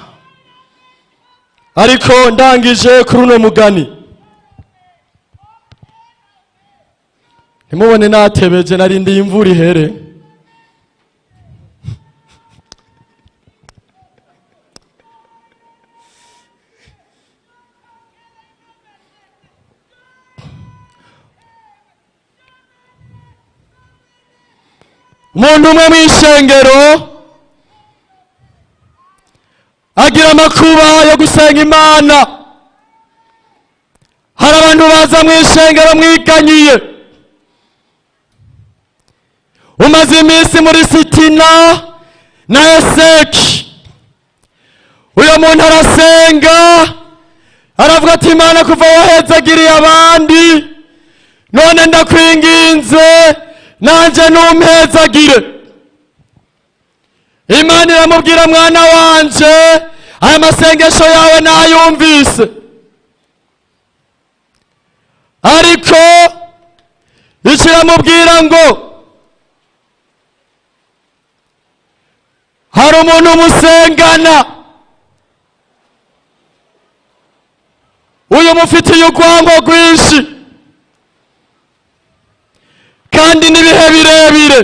ariko ndangije kuri uno mugani. Ntimubone natebeje, narindiye imvura ihere. Umuntu umwe mw'ishengero agira amakuba yo gusenga Imana. Hari abantu baza mw'ishengero mwiganyiye, umaze iminsi muri sitina na Eseki. Uyo muntu arasenga, aravuga ati: "Imana, kuva wahezagiriye abandi, none ndakwinginze nanje numpezagire." Imana iramubwira: "Mwana wanje, aya masengesho yawe nayumvise, ariko ikiramubwira ngo hari umuntu musengana, uyu mufitiye urwango rwinshi kandi n'ibihe birebire.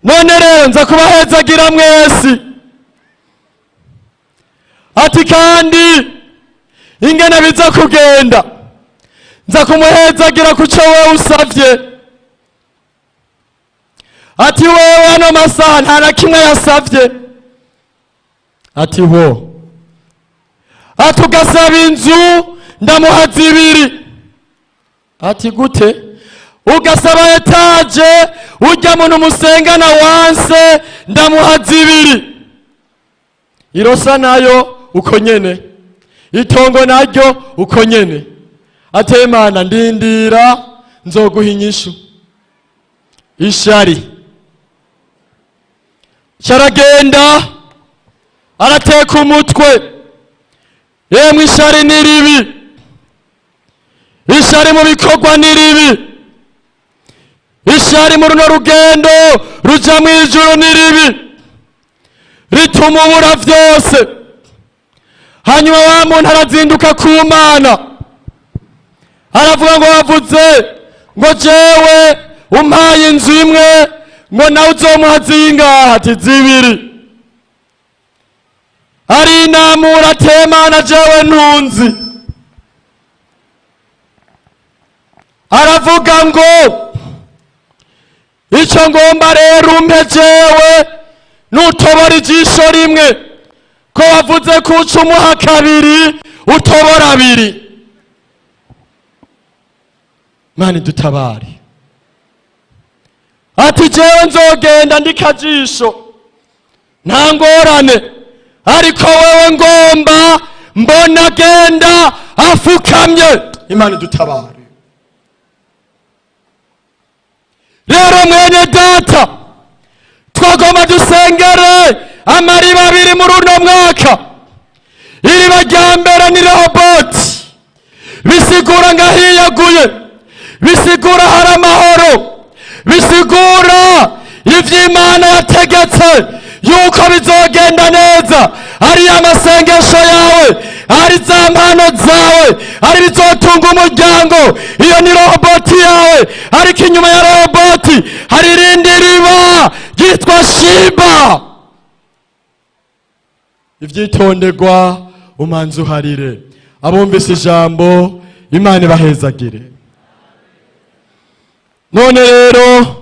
None rero nza kubahezagira mwese." Ati: "Kandi ingene biza kugenda, nza kumuhezagira kuco wewe usavye." Ati: "Wewe ano masaha nta na kimwe yasavye." Ati: "Wo." Ati: "Ugasaba inzu, ndamuha zibiri." Ati: "Gute?" "Ugasaba etaje, ujya muntu musengana wanse, ndamuha zibiri." Irosa nayo uko nyene, itongo naryo uko nyene. Ate Imana, ndindira nzoguha inyishu. Ishari caragenda arateka umutwe. Yemwe, ishari ni ribi, ishari mu bikorwa ni ribi, ishari mu runo rugendo ruja mu ijuru ni ribi, rituma ubura vyose. Hanyuma wa muntu arazinduka ku Mana, aravuga ngo wavuze ngo jewe umpaye inzu imwe, ngo nawe uzomuha zingaha? Ati zibiri. Arinamura, atemana jewe ntunzi. Aravuga ngo icyo ngomba rero umpe jewe nutobora ijisho rimwe, ko wavuze ko uca umuha kabiri utobora abiri. Mani dutabare. Ati jewe nzogenda ndi kajisho, nta ngorane, ariko wewe ngomba mbona genda afukamye. Imana dutabare. Rero mwene data, twagomba dusengere amariba abiri muri uno mwaka. Iriba rya mbere ni Rehoboti, bisigura ngo ahiyaguye, bisigura hari amahoro, bisigura ivy'Imana yategetse yuko bizogenda neza, ari amasengesho yawe, ari za mpano zawe, ari bizotunga umuryango. Iyo ni Rehoboti yawe. Ariko inyuma ya Rehoboti hari irindi riba ryitwa Shiba. Ivyitonderwa umanze uharire. Abumvise ijambo, Imana ibahezagire. None rero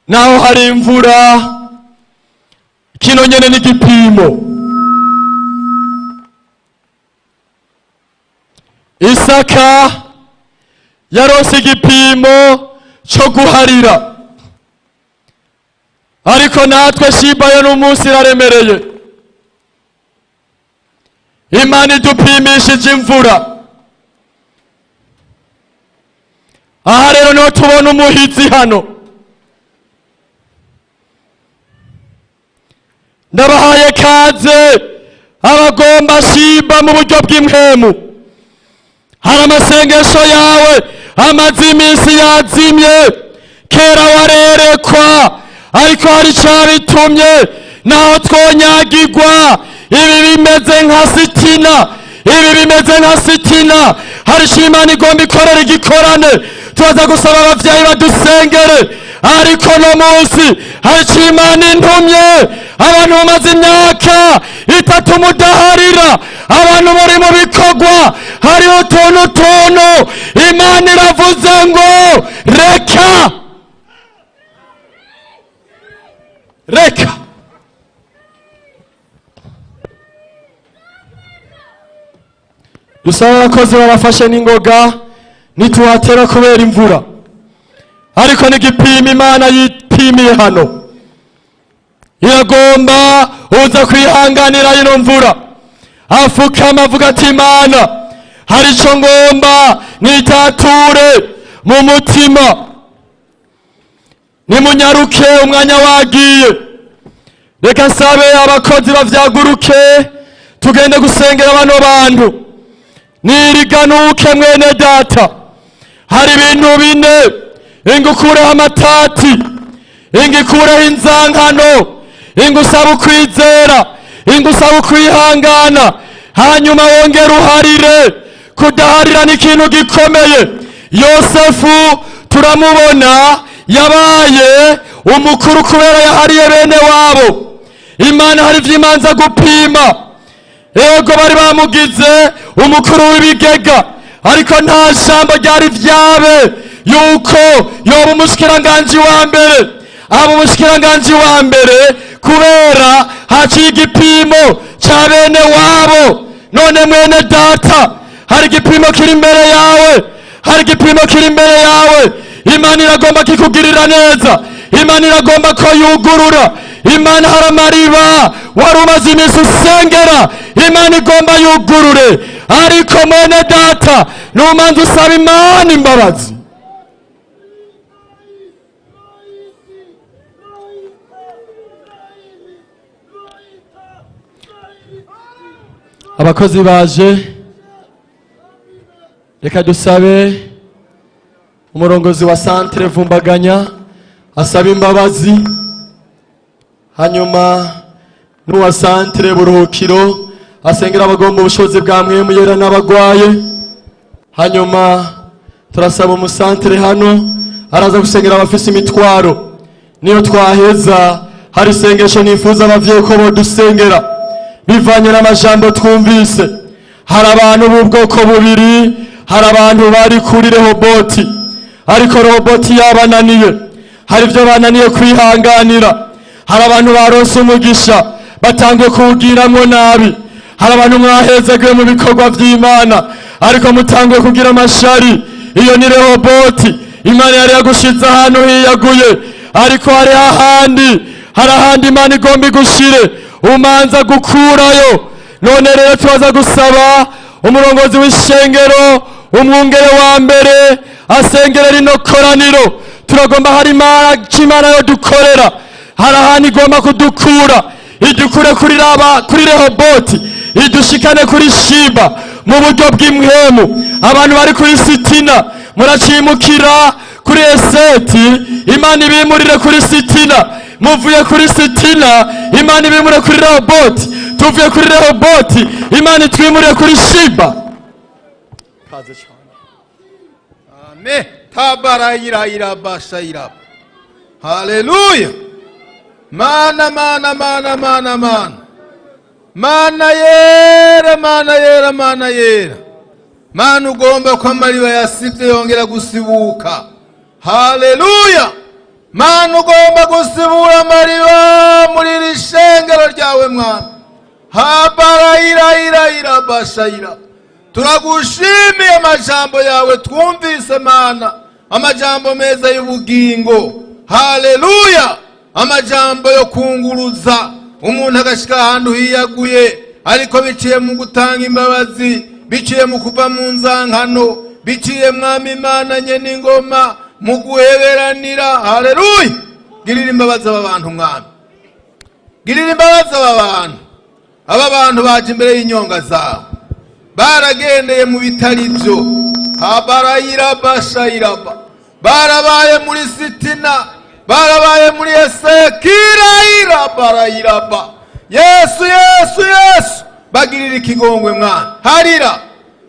naho hari imvura, kino nyene n'igipimo. Isaka yaronse igipimo cyo guharira, ariko natwe Shiba yo n'umunsi iraremereye. Imana idupimishije imvura. Aha rero niho tubona umuhizi hano. Ndabahaye kaze abagomba Shiba mu buryo bw'impwemu. Hari amasengesho yawe amaze iminsi yazimye, kera warerekwa, ariko hari icabitumye naho twonyagirwa. Ibi bimeze nka sitina, ibi bimeze nka sitina. Hari ico Imana igomba ikorera igikorane. Turaza gusaba abavyeyi badusengere, ariko no munsi hari ico Imana intumye. Abantu bamaze imyaka itatu mudaharira, abantu bari mu bikorwa, hari utuntu tuntu Imana iravuze ngo reka reka. Dusaba abakozi babafashe n'ingoga, ntituhatera kubera imvura, ariko n'igipimo Imana yipimiye hano iragomba uza kwihanganira ino mvura. Afukama avuga ati Imana hari ico ngomba nitature mu mutima. Nimunyaruke umwanya wagiye. Reka nsabe abakozi bavyaguruke tugende gusengera bano bantu. Niriganuke mwene data, hari ibintu bine: ingukureho amatati, ingikureho inzankano, ingusaba ukwizera, ingusaba ukwihangana, hanyuma wongere uharire. Kudaharira ni ikintu gikomeye. Yosefu turamubona yabaye umukuru kubera yahariye bene wabo. Imana hari ivyimanza gupima. Ego bari bamugize umukuru w'ibigega, ariko nta jambo ryari vyabe yuko yoba umushikiranganji wa mbere. Aba umushikiranganji wa mbere kubera haciye igipimo ca bene wabo. None mwene data, hari igipimo kiri imbere yawe, hari igipimo kiri imbere yawe. Imana iragomba kikugirira neza, Imana iragomba ko yugurura, Imana hari amariba wari umaze iminsi usengera, Imana igomba yugurure. Ariko mwene data, numanza usaba Imana imbabazi. Abakozi baje, reka dusabe umurongozi wa centre Vumbaganya asaba imbabazi, hanyuma n'uwa centre Buruhukiro asengera abagomba ubushobozi bwa Mpwemu Yera n'abagwaye. Hanyuma turasaba umusantere hano araza gusengera abafise imitwaro. Niyo twaheza hari isengesho nifuza abavyeyi ko bodusengera bivanye n'amajambo twumvise. Hari abantu b'ubwoko bubiri, hari abantu bari kuri Rehoboti ariko Rehoboti yabananiye, hari ibyo bananiye kwihanganira. Hari abantu baronse umugisha batangiye kuwugiramwo nabi. Hari abantu mwahezagiwe mu bikorwa vy'Imana ariko mutanguye kugira amashari. Iyo ni Rehoboti. Imana yari yagushize ahantu hiyaguye, ariko hari ahandi Imana igomba igushire, umanza gukurayo. None rero turaza gusaba umurongozi w'ishengero, umwungere wa mbere asengere rino koraniro. Turagomba hari Imana yo dukorera, hari ahantu igomba kudukura, idukure kuri raba kuri Rehoboti, idushikane kuri Shiba mu buryo bw'imwemu. Abantu bari kuri Sitina muracimukira kuri Eseti, Imana ibimurire kuri Sitina. Muvuye kuri Sitina, Imana ibimurire kuri Rehoboti. Tuvuye kuri Rehoboti, Imana itwimurire kuri Shiba. Kaze cyane. Amen. Tabarayirayirabashayiraba. Haleluya. Mana mana mana mana mana. Mana yera, mana yera, mana yera. Mana ugomba ko amariba yasivye yongera gusibuka. Haleluya. Mana ugomba gusibura amariba muri iri shengero ryawe mwana. Habarayirayirayirabashayira. Turagushimiye amajambo yawe twumvise mana, amajambo meza y'ubugingo. Haleluya. Amajambo yo kunguruza umuntu agashika ahantu hiyaguye, ariko biciye mu gutanga imbabazi, biciye mu kuva mu nzankano, biciye mwami Imana nyene ingoma mu guheberanira. Haleluya. Girira imbabazi aba bantu mwami, girira imbabazi aba bantu. Aba bantu baje imbere y'inyonga zawe baragendeye mu bitari byo. Habarayirabashayiraba. Barabaye muri Sitina, barabaye muri Esekirayirabarayiraba. Yesu Yesu Yesu, bagirira ikigongwe mwana. Harira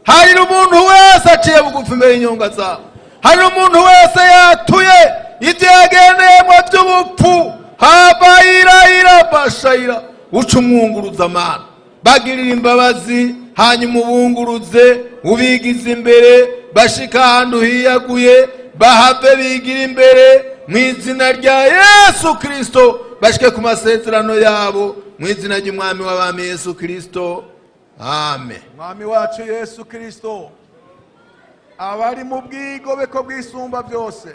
harira umuntu wese aciye bugufi imbere y'inyonga zawe. Harira umuntu wese yatuye ibyo yagendeyemo by'ubupfu. Habayirayirabashayira. Uca umwunguruza mana, bagirira imbabazi, hanyuma ubunguruze ubigize imbere, bashika ahantu hiyaguye, bahave bigira imbere mu izina rya Yesu Kristo, bashike ku masezerano yabo mu izina ry'Umwami w'abami Yesu Kristo. Amen. Mwami wacu Yesu Kristo, abari mu bwigobeko bw'isumba byose,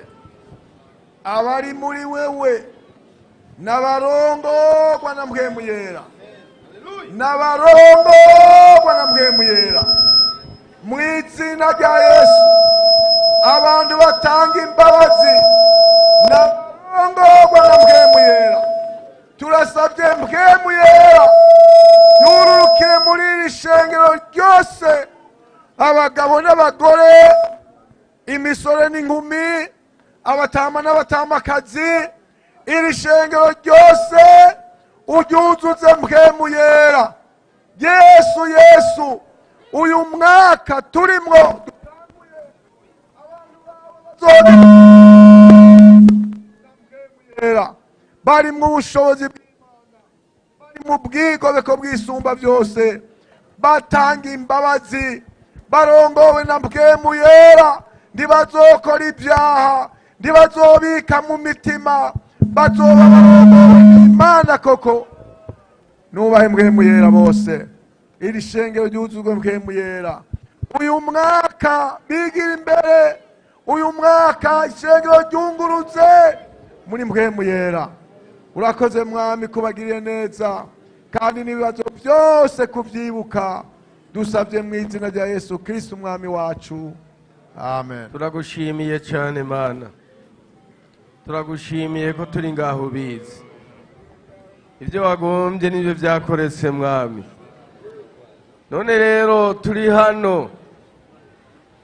abari muri wewe n'abarongorwa na Mpwemu Yera, n'abarongorwa na Mpwemu Yera, mu izina rya Yesu, abantu batanga imbabazi n'abarongorwa na Mpwemu Yera, turasabye Mpwemu Yera yururukire muri iri shengero ryose, abagabo n'abagore, imisore n'inkumi, abatama n'abatamakazi, iri shengero ryose uryuzuze Mpwemu Yera. Yesu Yesu, uyu mwaka turimwo dutanguye, bari mu bushobozi bw'Imana, bari mu bwigobeko bw'isumba byose, batanga imbabazi, barongowe na Mpwemu Yera, ntibazokora ibyaha, ntibazobika mu mitima, bazoba barongowe n'Imana koko. Nubahe Mpwemu Yera bose, iri shengero ryuzuzwe Mpwemu Yera. Uyu mwaka bigira imbere, uyu mwaka ishengero ryungurutse muri Mpwemu Yera. Urakoze Mwami kubagiriye neza, kandi n'ibibazo byose kubyibuka. Dusabye mu izina rya Yesu Kristo Umwami wacu, amen. Turagushimiye cyane Mana, turagushimiye ko turi ngaho ubizi. Ibyo wagombye nibyo byakoretse Mwami. None rero turi hano,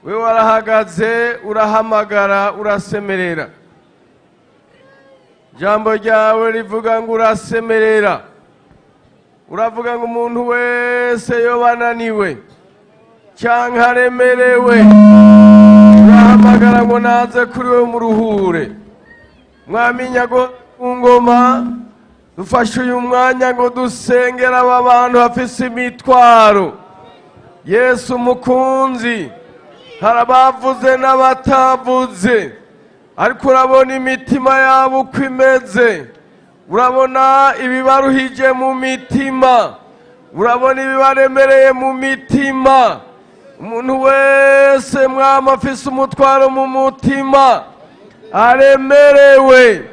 we warahagaze, urahamagara, urasemerera. Ijambo ryawe rivuga ngo urasemerera, uravuga ngo umuntu wese yobananiwe cyangwa aremerewe, urahamagara ngo naze kuri we muruhure. Mwami nyago ku ngoma, dufashe uyu mwanya ngo dusengere aba bantu bafise imitwaro. Yesu mukunzi, hari abavuze n'abatavuze, ariko urabona imitima yabo uko imeze, urabona ibibaruhije mu mitima, urabona ibibaremereye mu mitima. Umuntu wese Mwami afise umutwaro mu mutima, aremerewe,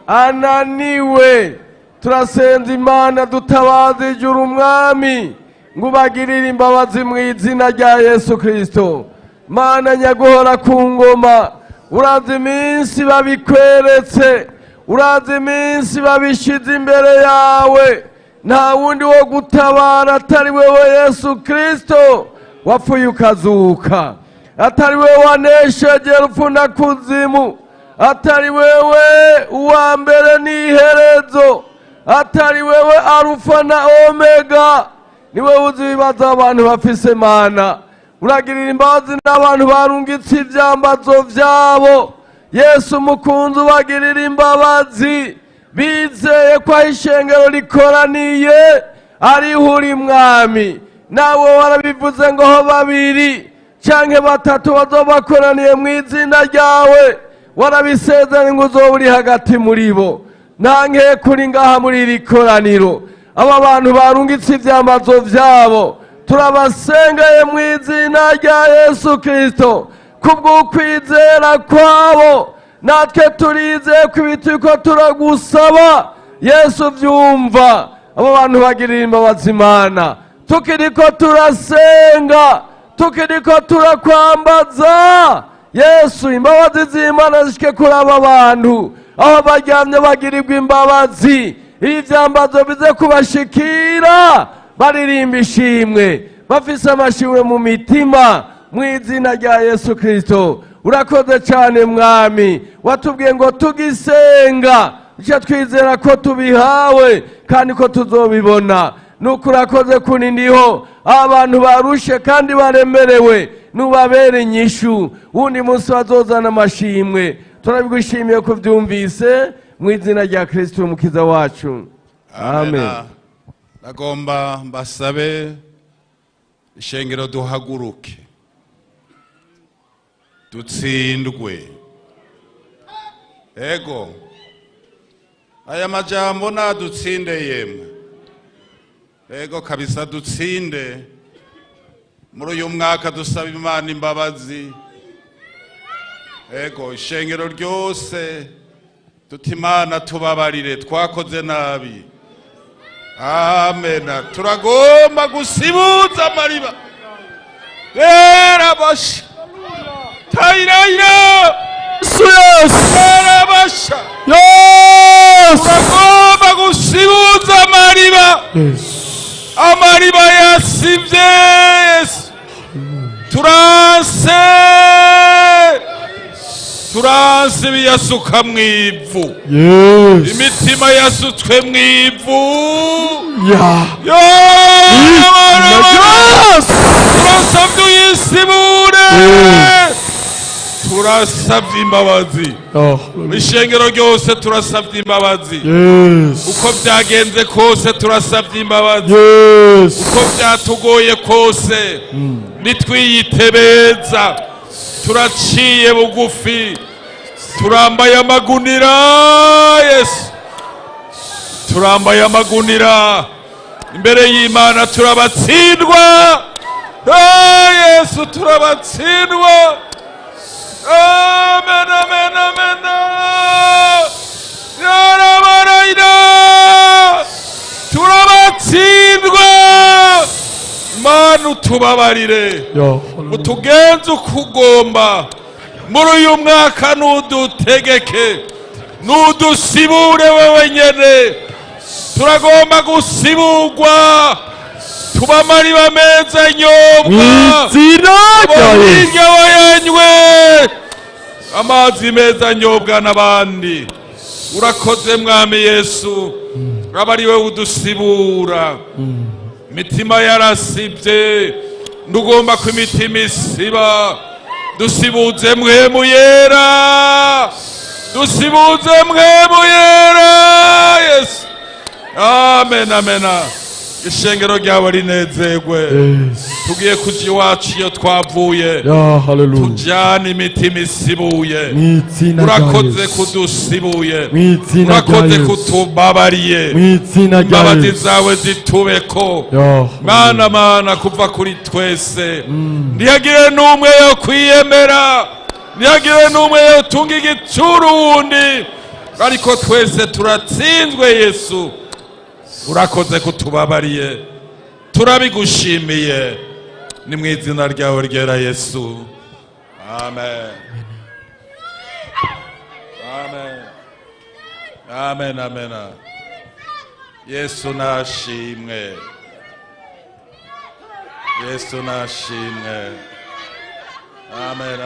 ananiwe, turasenza Imana, dutabaza ijuru Umwami ngo ubagirire imbabazi mu izina rya Yesu Kristo. Mana nyaguhora ku ngoma, urazi iminsi babikweretse, urazi iminsi babishize imbere yawe. Nta wundi wo gutabara atari wewe Yesu Kristo wapfuye ukazuka, atari wewe wanesheje urupfu na kuzimu, atari wewe uwa mbere n'iherezo, atari wewe Arufa na Omega. Ni wewe uzi ibibazo abantu bafise. Mana, uragirira imbabazi n'abantu barungitse ivyambazo vyabo. Yesu mukunzi, ubagirira imbabazi, bizeye ko aho ishengero rikoraniye ariho uri Mwami. Nawe warabivuze ngo ho babiri canke batatu bazoba bakoraniye mu izina ryawe, warabisezeranye ngo uzoba uri hagati muri bo. Nanke kuri ngaha muri iri koraniro, aba bantu barungitse ivyambazo vyabo, turabasengeye mu izina rya Yesu Kristo. Kubw'ukwizera kwabo, natwe turizeye ko ibi turiko turagusaba Yesu vyumva. Abo bantu bagirira imbabazi Imana. Tukiriko turasenga, tukiriko turakwambaza Yesu, imbabazi z'Imana zishike kuri aba bantu aho baryamye, bagirirwa imbabazi. Ibi vyambazo bize kubashikira, baririmba ishimwe, bafise amashimwe mu mitima, mu izina rya Yesu Kristo. Urakoze cyane Mwami, watubwiye ngo tugisenga icyo twizera ko tubihawe kandi ko tuzobibona. Nuko urakoze kunindiho abantu barushe kandi baremerewe, nubabere inyishu, wundi munsi bazozana amashimwe. Turabigushimiye ko byumvise, mu izina rya Kristo Umukiza wacu, amen. Nagomba mbasabe ishengero duhaguruke dutsindwe. Ego, aya majambo nadutsinde yemwe. Ego kabisa, dutsinde muri uyu mwaka, dusaba Imana imbabazi. Ego, ishengero ryose tuti: "Imana tubabarire, twakoze nabi." Amena. Turagomba gusibuza amariba erabasha tayirayira. Yesu, Yesu. Erabasha. Yesu. Turagomba gusibuza amariba, amariba yasivye. Yesu, turanse, turanse ibiyasuka mw'ivu. Yesu. Imitima yasutswe mw'ivu. Ya. Yo. Yesu. Turasabye uyisibure, turasabye imbabazi. Oh. Ishengero ryose turasabye imbabazi. Yesu. Uko byagenze kose turasabye imbabazi. Yesu. Uko byatugoye kose, nitwiyite beza, turaciye bugufi, turambaye amagunira. Yesu, turambaye amagunira imbere y'Imana, turabatsindwa. Eh, Yesu, turabatsindwa. Amen, amen, amen. Yarabarayira. Mana, utubabarire, utugenze uko ugomba muri uyu mwaka. Nudutegeke, nudusibure wewe nyene. Turagomba gusiburwa, tuba amariba meza nyobwa Mw'izina rya Yesu. Hirya wayanywe amazi meza nyobwa n'abandi. Urakoze, Mwami Yesu, aba ari we udusibura. Imitima yarasibye, ndugomba ko imitima isiba. Dusibuze Mpwemu Yera, dusibuze Mpwemu Yera Yesu. Amen, amen. Ishengero ryawe rinezerwe. Tugiye kuja iwacu iyo twavuye. Ya, haleluya. Tujyane imitima isibuye. Mw'izina rya Urakoze Yesu. kudusibuye. Mw'izina rya Urakoze Yesu. kutubabariye. Mw'izina rya Imbabazi Yesu. zawe zitubeko. Ya. Mana, Mana, kuva kuri twese ntihagire n'umwe yo kwiyemera, ntihagire n'umwe yotunga igitsura uwundi, ariko twese turatsinzwe. Yesu, urakoze kutubabariye, turabigushimiye. Ni mu izina ryawe ryera Yesu, amen, amen, amen, amen. Yesu nashimwe, Yesu nashimwe, amen.